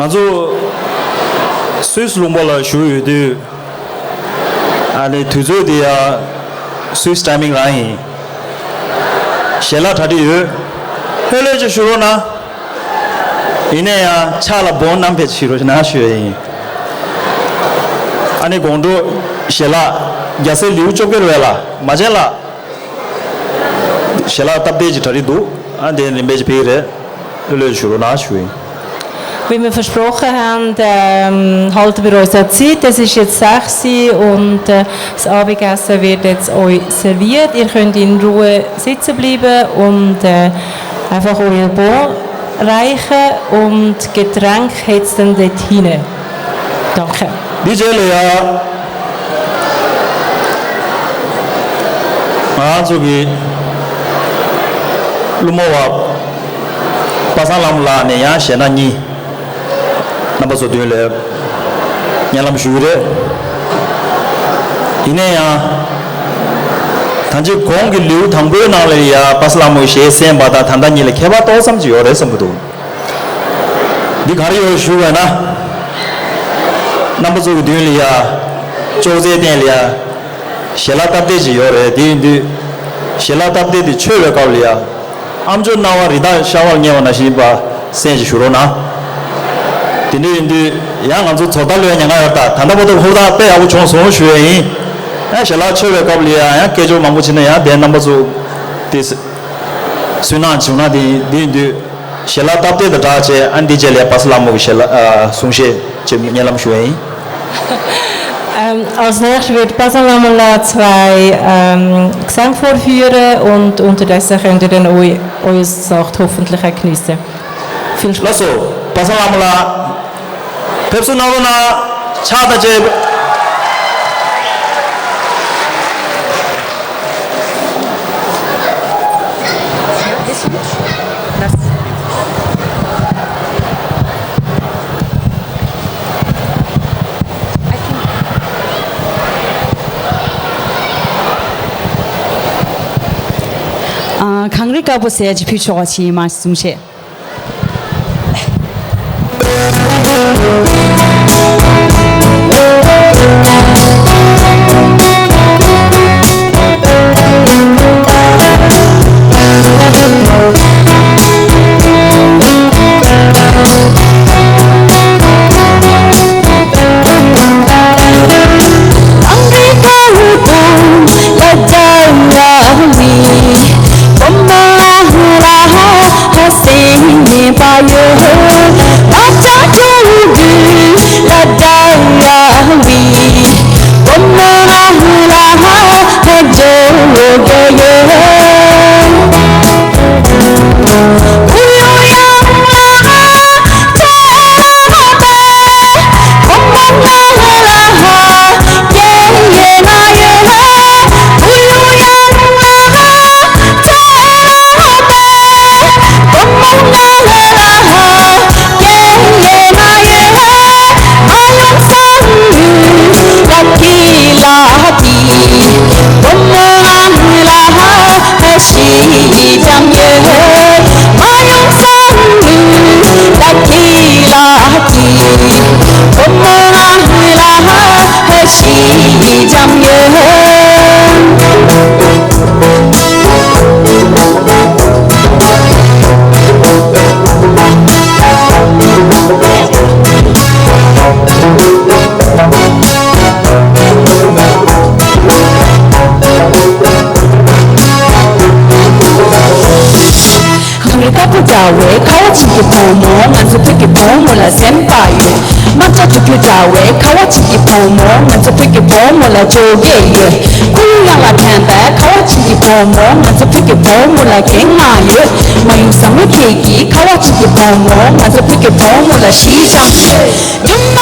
ང་ཚོ་སུད་སི་ལུང་པ་ལ་བཞུགས་ཡོད་དུས། ཨ་ནི་དུས་ཚོད་དེ་ཡང་སུད་སི་ཊའི་མིང་རང་ཡིན། ཞལ་ལག་གྲ་སྒྲིག་ཡོད། ལྷོད་ལྷོད་ཅིག་བཞུགས་རོགས་གནང་། ཡིན་ན་ཡང་ཕྱག་ལ་སྦོམ་བསྣམས་ཕེབས་ཤིག་རོགས་གནང་ཞུ་ཡ་ཡིན། ཨ་ནི་དགོང་དྲོ་ཞལ་ལག་རྒྱལ་སྲས་ལེའུ་བཅོ་བརྒྱད་རེད་ལ་མ་བྱན་ལ། ཞལ་ལག་སྟབས་བདེ་ཅིག་གྲ་སྒྲིག་འདུག་ཨ་དེ་རིམ་པས་ཅིག་ཕེབས་ཀྱི་རེད། ལྷོད་ལྷོད་ཞུ་རོགས་གནང་ཞུ་ཡིན། Wie wir versprochen haben, ähm, halten wir uns an die Zeit. Es ist jetzt sechs Uhr und, äh, das Abendessen wird jetzt euch serviert. Ihr könnt in Ruhe sitzen bleiben und, äh, einfach euer Bon reichen und Getränk hat es dann dort hinten. Danke. འདི་རྗེས་ལ་ཡ། ང་ཚོ་གི་ཀླུ་མོ་བ་པ་སངས་ལྷ་མོ་ལགས་ནས་ཡང་གཞས་སྣ་གཉིས་རྣམ་པ་ཚོ་མདུན་ལ་སྙན་ལམ་ཞུ་གི་རེད། ཡིན་ན་ཡང་ད་ཅི་གོང་གི་ལེའུ་དང་པོའི་ནང་ལ་ཡ་པ་སངས་ལྷ་མོའི་གཞས་གསན་པ་དང་ད་ལྟ་གཉིས་ལ་ཁྱད་པར་ཏོག་ཙམ་ཅིག་ཡོད་རེད་བསམ་གྱི་འདུག་འདི་ག་རེ་ཡོད་ཞུ་བས་ན། རྣམ་པ་ཚོ་གི་མདུན་ལ་ཡ། ཅོག་ཙེའི་སྟེང་ལ་ཡ། ཞལ་ལག་སྟབས་བདེ་ཅིག་ཡོད་རེད། དེ་ཡིན་དུས། ཞལ་ལག་སྟབས་བདེ་དེ་མཆོད་པའི་སྐབས་ལ་ཡ། ཨ་མཆོག་སྣང་བ་རི་དྭགས་ཤ་བར་བསྙལ་བ་ནང་བཞིན་པ་གསན་ཅིག་ཞུ་རོགས་གནང་། དེ་འདྲ་ཡིན་དུས་ཡང་ང་ཚོ་ཚོགས་ཐར་ལོས་ཉན་ག་ཡོད་ད་ད་ལྟ་བར་དུ་ཧུར་ཐག་དཔེ་ཡག་པོ་བྱུང་སོང་ཞུ་ཡ་ཡིན། ཡང་ཞལ་ལག་མཆོད་པའི་སྐབས་ལ་ཡ་ཡང་སྐད་ཅོར་མང་པོ་བྱས་ན་ཡང་དེ་རྣམ་པ་ཚོ་དེ་སུན་སྣང་བྱུང་ན་དེ་ཡིན་དུས། ཞལ་ལག་སྟབས་བདེ་དང་སྦྲགས་བྱས་ཨ་འདི་རྗེས་ལ་པ་སངས་ལྷ་མོ་གི་ཞལ་ལག་ཨ་གསུང་བཤད་ཅིག་སྙན་ལམ་ཞུ་ཡ་ཡིན། Ähm, als nächstes wird Basan Lamala zwei, ähm, Gesänge vorführen und unterdessen könnt ihr dann eu-, eure Sache hoffentlich auch geniessen. Viel Spaß. ལགས་སོ། པ་སངས་ལྷ་མོ་ལགས། ཕེབས་བསུ་གནང་རོགས་གནང་། ཕྱག་དང་བཅས། ཨ། གངས་རི་དཀར་པོ་ཟེར་ཡ་ཅིག་ཕུལ་ཆོག་པ་ཅིག་ཡིན་མ་གསུང་བཤད། གངས་རི་དཀར་པོ་འདྲ་བའི་ཁ་བ་ཅན་གྱི་བུ་མོ། ང་ཚོ་བོད་ཀྱི་བུ་མོ་ལ་སེམས་པ་ཡོད། དམར་སྐྱ་སྤྲུལ་སྐུ་འདྲ་བའི་ཁ་བ་ཅན་གྱི་བུ་མོ། ང་ཚོ་བོད་ཀྱི་བུ་མོ་ལ་བཅོ་བརྒྱད་ཡོད། ཁོར་ཡུག་གཡང་ལ་དྲན་པའི་ཁ་བ་ཅན་གྱི་བུ་མོ། ང་ཚོ་བོད་ཀྱི་བུ་མོ་ལ་རྒན་ལྔ་ཡོད། མ་ཡུམ་བཟང་མོ་ཁྱེད་ཀྱི་ཁ་བ་ཅན་གྱི་བུ་མོ། ང་ཚོ་བོད་ཀྱི་བུ་མོ་ལ་བཞི་ཙམ་ཡོད།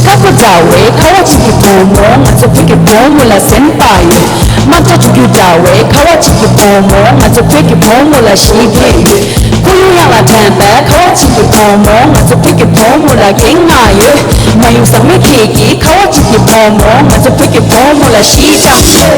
དཀར་པོ་འདྲ་བའི་ཁ་བ་ཅན་གྱི་བུ་མོ། ང་ཚོ་བོད་ཀྱི་བུ་མོ་ལ་སེམས་པ་ཡོད། དམར་སྐྱ་སྤྲུལ་སྐུ་འདྲ་བའི་ཁ་བ་ཅན་གྱི་བུ་མོ། ང་ཚོ་བོད་ཀྱི་བུ་མོ་ལ་བཞི་བརྒྱད་ཡོད། ཁོར་ཡུག་གཡང་ལ་དྲན་པའི་ཁ་བ་ཅན་གྱི་བུ་མོ། ང་ཚོ་བོད་ཀྱི་བུ་མོ་ལ་རྒན་ལྔ་ཡོད། མ་ཡུམ་བཟང་མོ་ཁྱེད་ཀྱི་ཁ་བ་ཅན་གྱི་བུ་མོ། ང་ཚོ་བོད་ཀྱི་བུ་མོ་ལ་བཞི་ཙམ་ཡོད།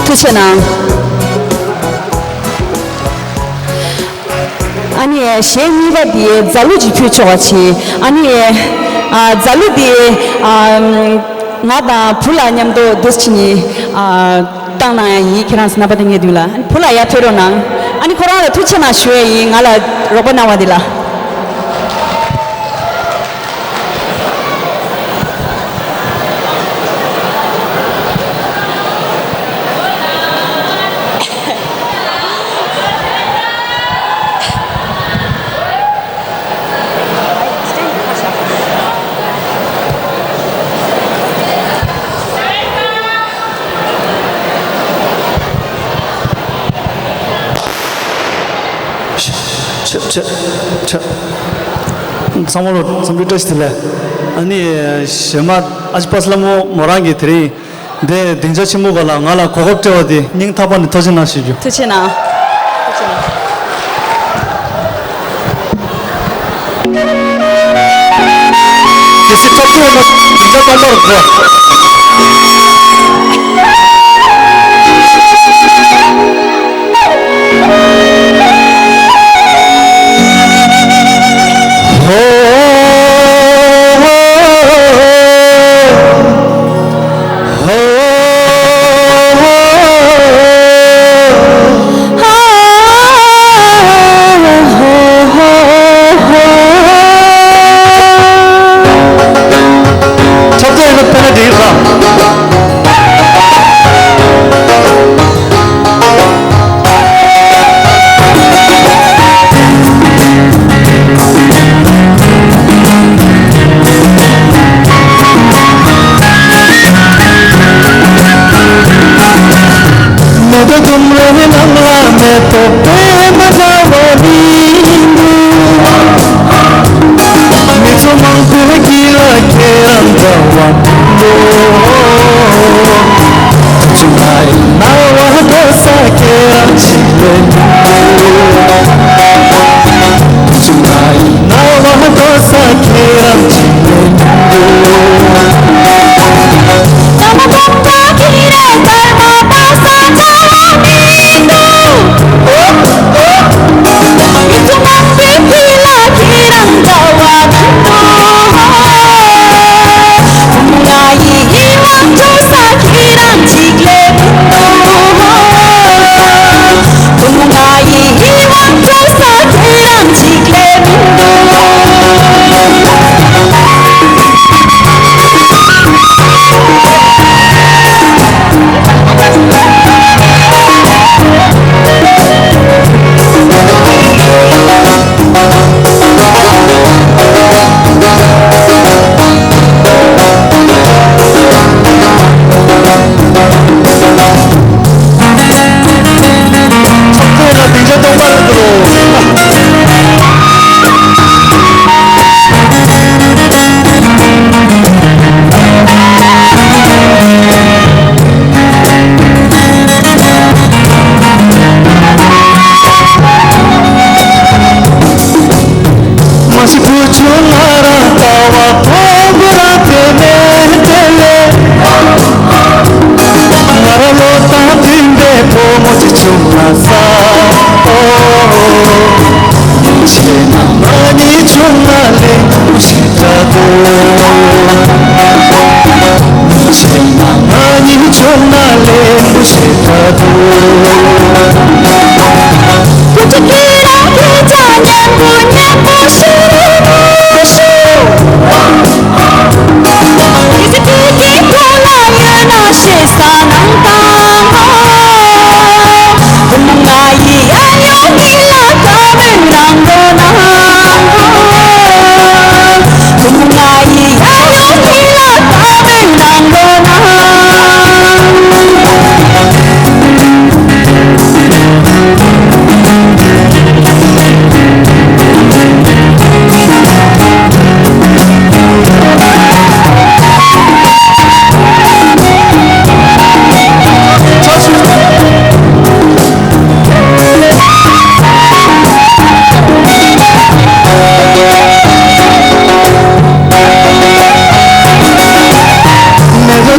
ཐུགས་རྗེ་གནང་། ཨ་ནི་གཞས་གཉིས་པ་འདི་རྫ་གླུ་ཅིག་ཕུལ་ཆོག་པ་བྱེད། ཨ་ནི་ཨ་རྫ་གླུ་འདི་ཨ་ང་དང་བུ་ལ་མཉམ་དུ་འདི་བྱེད་ནི་ཨ་བཏང་གནང་ཡ་ཡིན། ཁྱེད་རང་ཚོ་རྣམ་པ་དེ་ངེས་འདུག་ལ། ཨ་ནི་བུ་ལ་ཡར་ཕེབས་རོགས་གནང་། ཨ་ནི་ཁོ་རང་ལ་ཐུགས་རྗེ་གནང་ཞུ་ཡ་ཡིན། ང་ལ་རོགས་པ་གནང་བ་འདི་ལ། ཆ་ཆ་ཆ། ཚང་མ་ལ་འཚམས་འདྲི་བཀྲ་ཤིས་བདེ་ལེགས། ཨ་ནི་གཞས་མ་ཨ་ཅེ་པ་སི་ལྷ་མོ་མོ་རང་གིས་དེ་རིང་འདི་སྡིངས་ཆ་ཆེན་མོ་སྒང་ལ་ང་ལ་གོ་སྐབས་སྤྲད་པ་དེ་སྙིང་ཐག་པ་ནས་ཐུགས་རྗེ་གནང་ཞུ་རྒྱུ། ཐུགས་རྗེ་གནང་། ཐུགས་རྗེ་གནང་། གལ་སྲིད་ཐོབ་ཐུབ་ན་སྡིངས་ཆ་སྟོང་པར་འགྲོ། འཁྲབ་སྟོན་ཡིན་ན་དཔེར་ན་འགྲིག་གི་རེད། མེ་ཏོག་ལྡུམ་རའི་ནང་ལ་མེ་ཏོག་པད་མ་འདྲ་བ་མི་འདུག་མི་ཚོགས་མང་པོའི་དཀྱིལ་ལ་ཁྱེད་རང་འདྲ་བ་འདུག་ཆུང་མའི་རྣ་བ་འདོད་ས་ཁྱེད་རང་ཅིག་རེད་འདུག་ཆུང་མའི་རྣ་བ་འདོད་ས་ཁྱེད་རང་ཅིག་རེད་འདུག་ནི་ཆུང་ན་ལེན་པོ་ཞིག་འདྲ་འདུག་ཆེ་ན་ང་ནི་ཆུང་ན་ལེན་པོ་ཞིག་འདྲ་འདུག་མེ་ཏོག་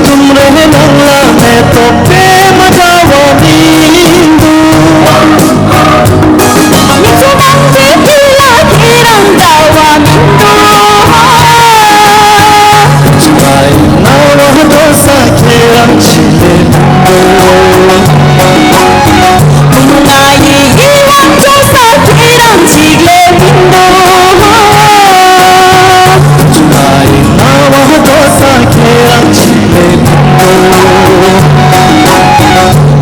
ལྡུམ་རའི་ནང་ལ་མེ་ཏོག་དཔེ་མ་འདྲ་བ་མི་འདུག་མི་ཚེ་ནང་དུ་དུས་ལ་ཁྱེད་རང་འདྲ་བ་མི་འདུག་ང་ཡི་རྣ་བ་རྡོ་ས་ཁྱེད་རང་ཅི་ལས་མི་འདུག་ང་ཡི་ཡིད་དབང་འཕྲོག་ས་ཁྱེད་རང་ཅིག་ལས་མི་འདུག་ང་ཡི་རྣ་བ་རྡོ་ས་ཁྱེད་རང་ཅིག་ལས་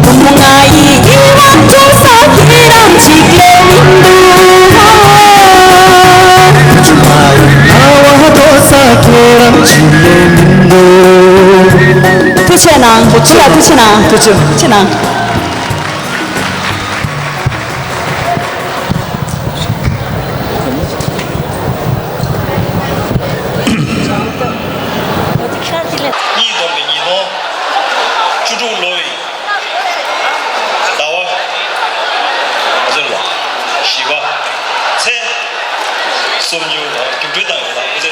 མི་འདུག་ང་ཡི་ཡིད་དབང་འཕྲོག་ས་ཁྱེད་རང་ཅིག་ལས་མི་འདུག་ང་ཡི་རྣ་བ་རྡོ་ས་ཁྱེད་རང་ཅིག་ལས་མི་འདུག་ཐུགས་རྗེ་གནང་། ཐུགས་རྗེ་གནང་། ཐུགས་རྗེ་གནང་། ཐུགས་རྗེ་གནང་། གཉིས་བསྡོམས་པའི་ཉིས་སྟོང་བཅུ་དྲུག་ལོའི་ཟླ་བ་ཟེར་ལ་བཞི་པ་ཚེས་སུམ་ཅུ་ལ་རྒྱུགས་སྤྲོད་བཏང་ཡོད་ལ།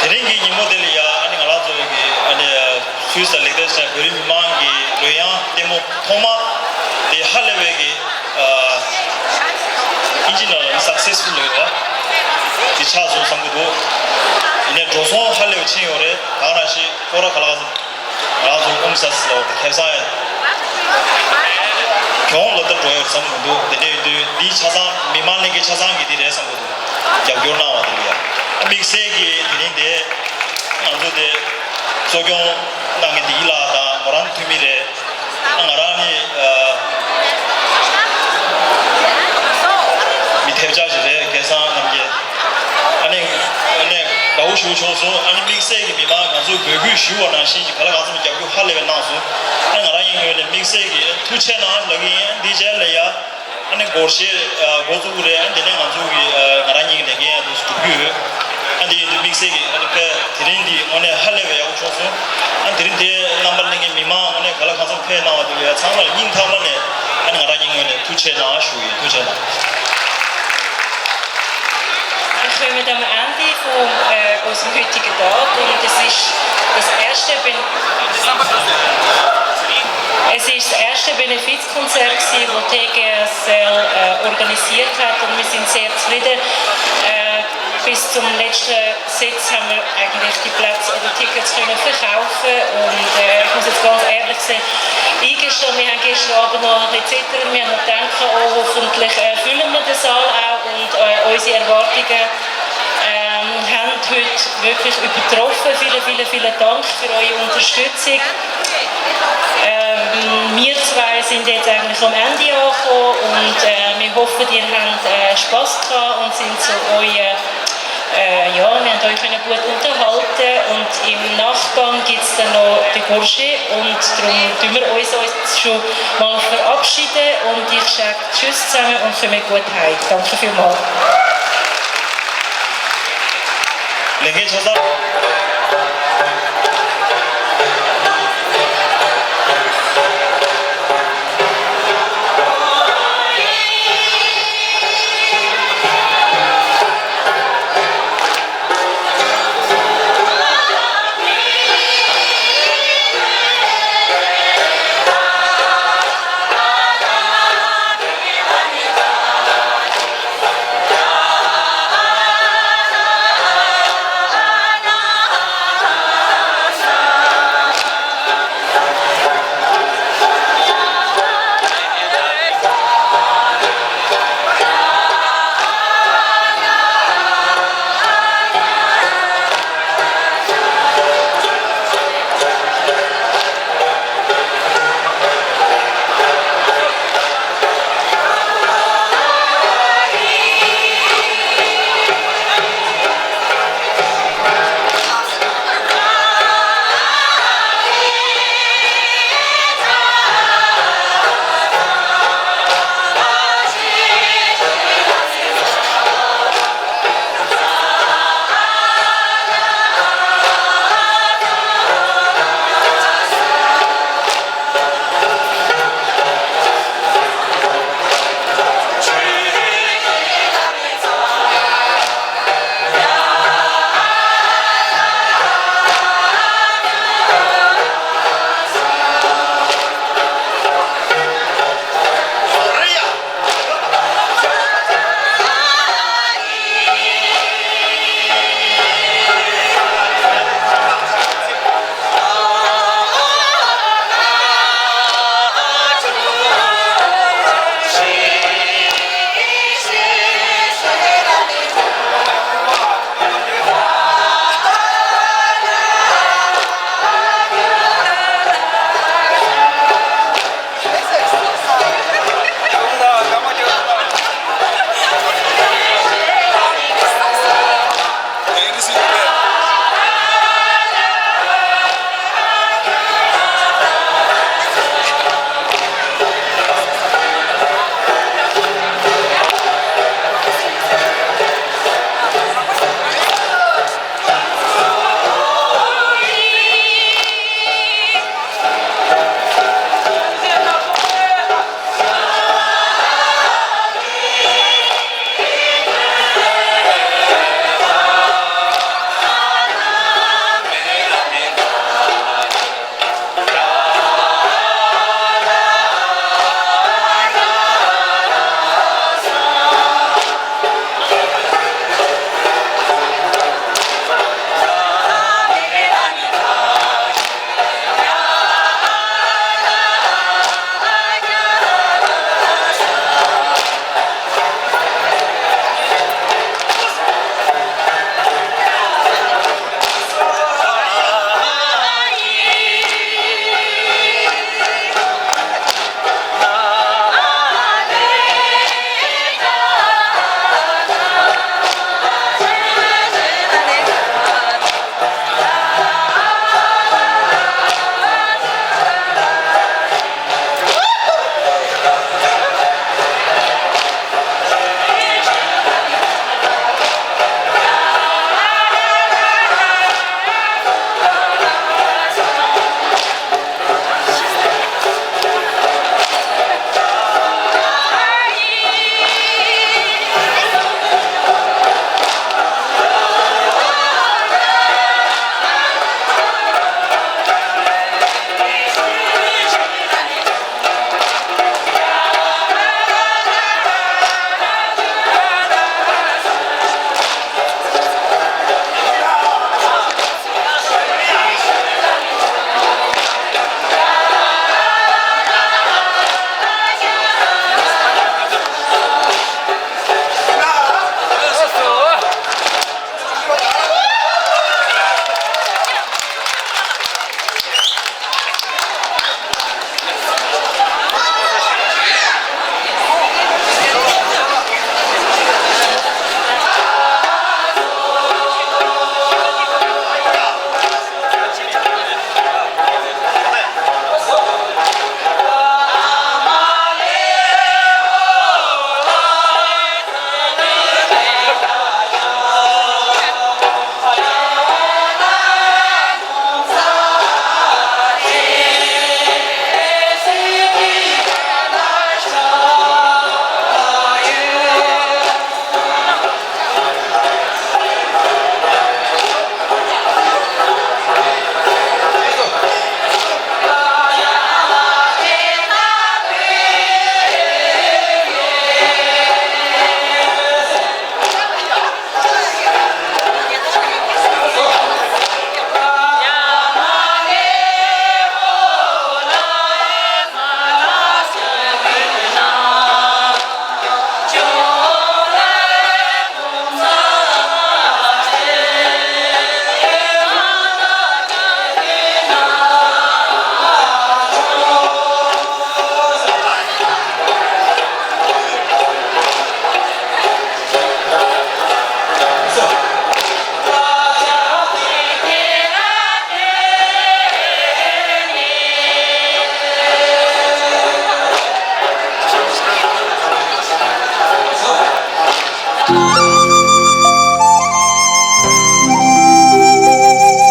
དེ་རིང་གི་ཉིན་མོ་དེ་ལ་ཡ་ཨ་ནི་ང་རང་ཚོ་གི་ཨ་ནི་སུད་སི་ལ་ལེགས་གཏེར་ཆེན་བོད་རིགས་མི་མང་གི་རོལ་དབྱངས་ལྟད་མོ་ཐོག་མ་དེ་ཧ་ལས་པའི་གི་ཨིན་ཇི་ནང་ལ་ནི་སག་སེ་སི་ཕུལ་ལབ་ཡོད་པ། དེ་ཆགས་སོང་བསམ་གྱི་འདུག་ཡིན་ནའི་འགྲོ་སོང་ཧ་ལས་པ་ཕྱིན་ཡོད་རེད། ད་ག་ནང་བཞིན་སྐོར་ར་ག་ལ་ག་ཚོད་ང་ཚོ་ཨུམ་ས་སི་ལ་བར་དུ་ཁེ་བཟང་ཡང་གྱོང་ལོ་ལྟར་འགྲོ་ཡོད་བསམ་གྱི་འདུག་དེ་འདྲ་ཡིན་དུས་འདིའི་ཆ་ཚང་མི་མང་ལྷན་རྒྱས་ཆ་ཚང་གི་འདི་རེད་བསམ་གྱི་འདུག་རྒྱབ་སྐྱོར་གནང་བ་དེ་ལ་ཡང་དམིགས་བསལ་གྱི་དེ་རིང་དེ་ང་ཚོ་དེ་གཙོ་སྐྱོང་གནང་མཁན་དེ་ཡི་ལགས་དང་མོ་རང་འཐུས་མི་རེད། ང་རང་ནི་ཨ་མི་ཐེབས་ཆག་ཞིག་རེད། སྐལ་བཟང་རྣམ་རྒྱལ། ཨ་ནི་ཨ་ནི་དགའ་བོ་ཞེ་པོ་བྱུང་སོང་། ཨ་ནི་དམིགས་བསལ་གྱི་མི་མང་ང་ཚོས་འབོད་སྐུལ་ཞུས་པ་ནང་བཞིན་གྱི་ག་ལ་གང་འཚམ་རྒྱབ་སྐྱོར་ཧ་ལས་པའི་གནང་སོང་། ཨ་ནི་ང་རང་ཡི་ངོས་ནས་དམིགས་བསལ་གྱི་ཐུགས་རྗེ་གནང་ལབ་ཀྱི་ཡིན། འདི་རྗེས་ལ་ཡ། ཨ་ནི་སྒོར་གཞས་འགོ་བཙུགས་རེད། ཨ་ནི་དེ་ནས་ང་ཚོ་གི་ང་རང་ཉིད་ཀྱི་ལས་འགན་ཡང་འདུག་སྒྲུབ་ཀྱི་ཡོད། ཨ་འདི་ཡིན་དུས་དམིགས་བསལ་གྱི་ཨ་ནི་དཔེ་དེ་རིང་འདི་དངོས་གནས་ཧ་ལས་པའི་ཡག་པོ་བྱུང་སོང་། ཨ་དེ་རིང་དེ་རྣམ་པ་ལྷན་རྒྱས་མི་མང་དངོས་གནས་ག་ལ་གང་འཚམ་ཕེབས་གནང་བ་དེ་ལ་ཡང་ཚང་མ་ལ་སྙིང་ཐག་པ་ནས་ཨ་ནི་ང་རང་ཉིད་ངོས་ནས་ཐུགས་རྗེ་གནང་ཞུ་གི་ཡིན། ཐུགས་རྗེ་གནང་། Wir kommen am Ende von äh, unserem heutigen Tag und es ist das erste, Ben es ist das erste Benefizkonzert, das T G S L äh, organisiert hat, und wir sind sehr zufrieden. Äh, bis zum letzten Sitz haben wir eigentlich die Plätze oder Tickets können verkaufen und äh, ich muss jetzt ganz ehrlich sein, eingestehen, wir haben gestern Abend noch ein bisschen zittern, wir haben noch gedacht, oh, hoffentlich äh, füllen wir den Saal auch und äh, unsere Erwartungen ähm, haben heute wirklich übertroffen. Vielen, vielen, vielen Dank für eure Unterstützung. Ähm, wir zwei sind jetzt eigentlich am Ende angekommen und äh, wir hoffen, ihr habt äh, Spass gehabt und sind so euer äh, ja, wir haben euch können gut unterhalten und im Nachgang gibt es dann noch den Gorsche und darum tun wir uns jetzt schon mal verabschieden und ich sage Tschüss zusammen und kommt gut heim. Danke vielmals. ལས་འགན་ཆ་ཚང་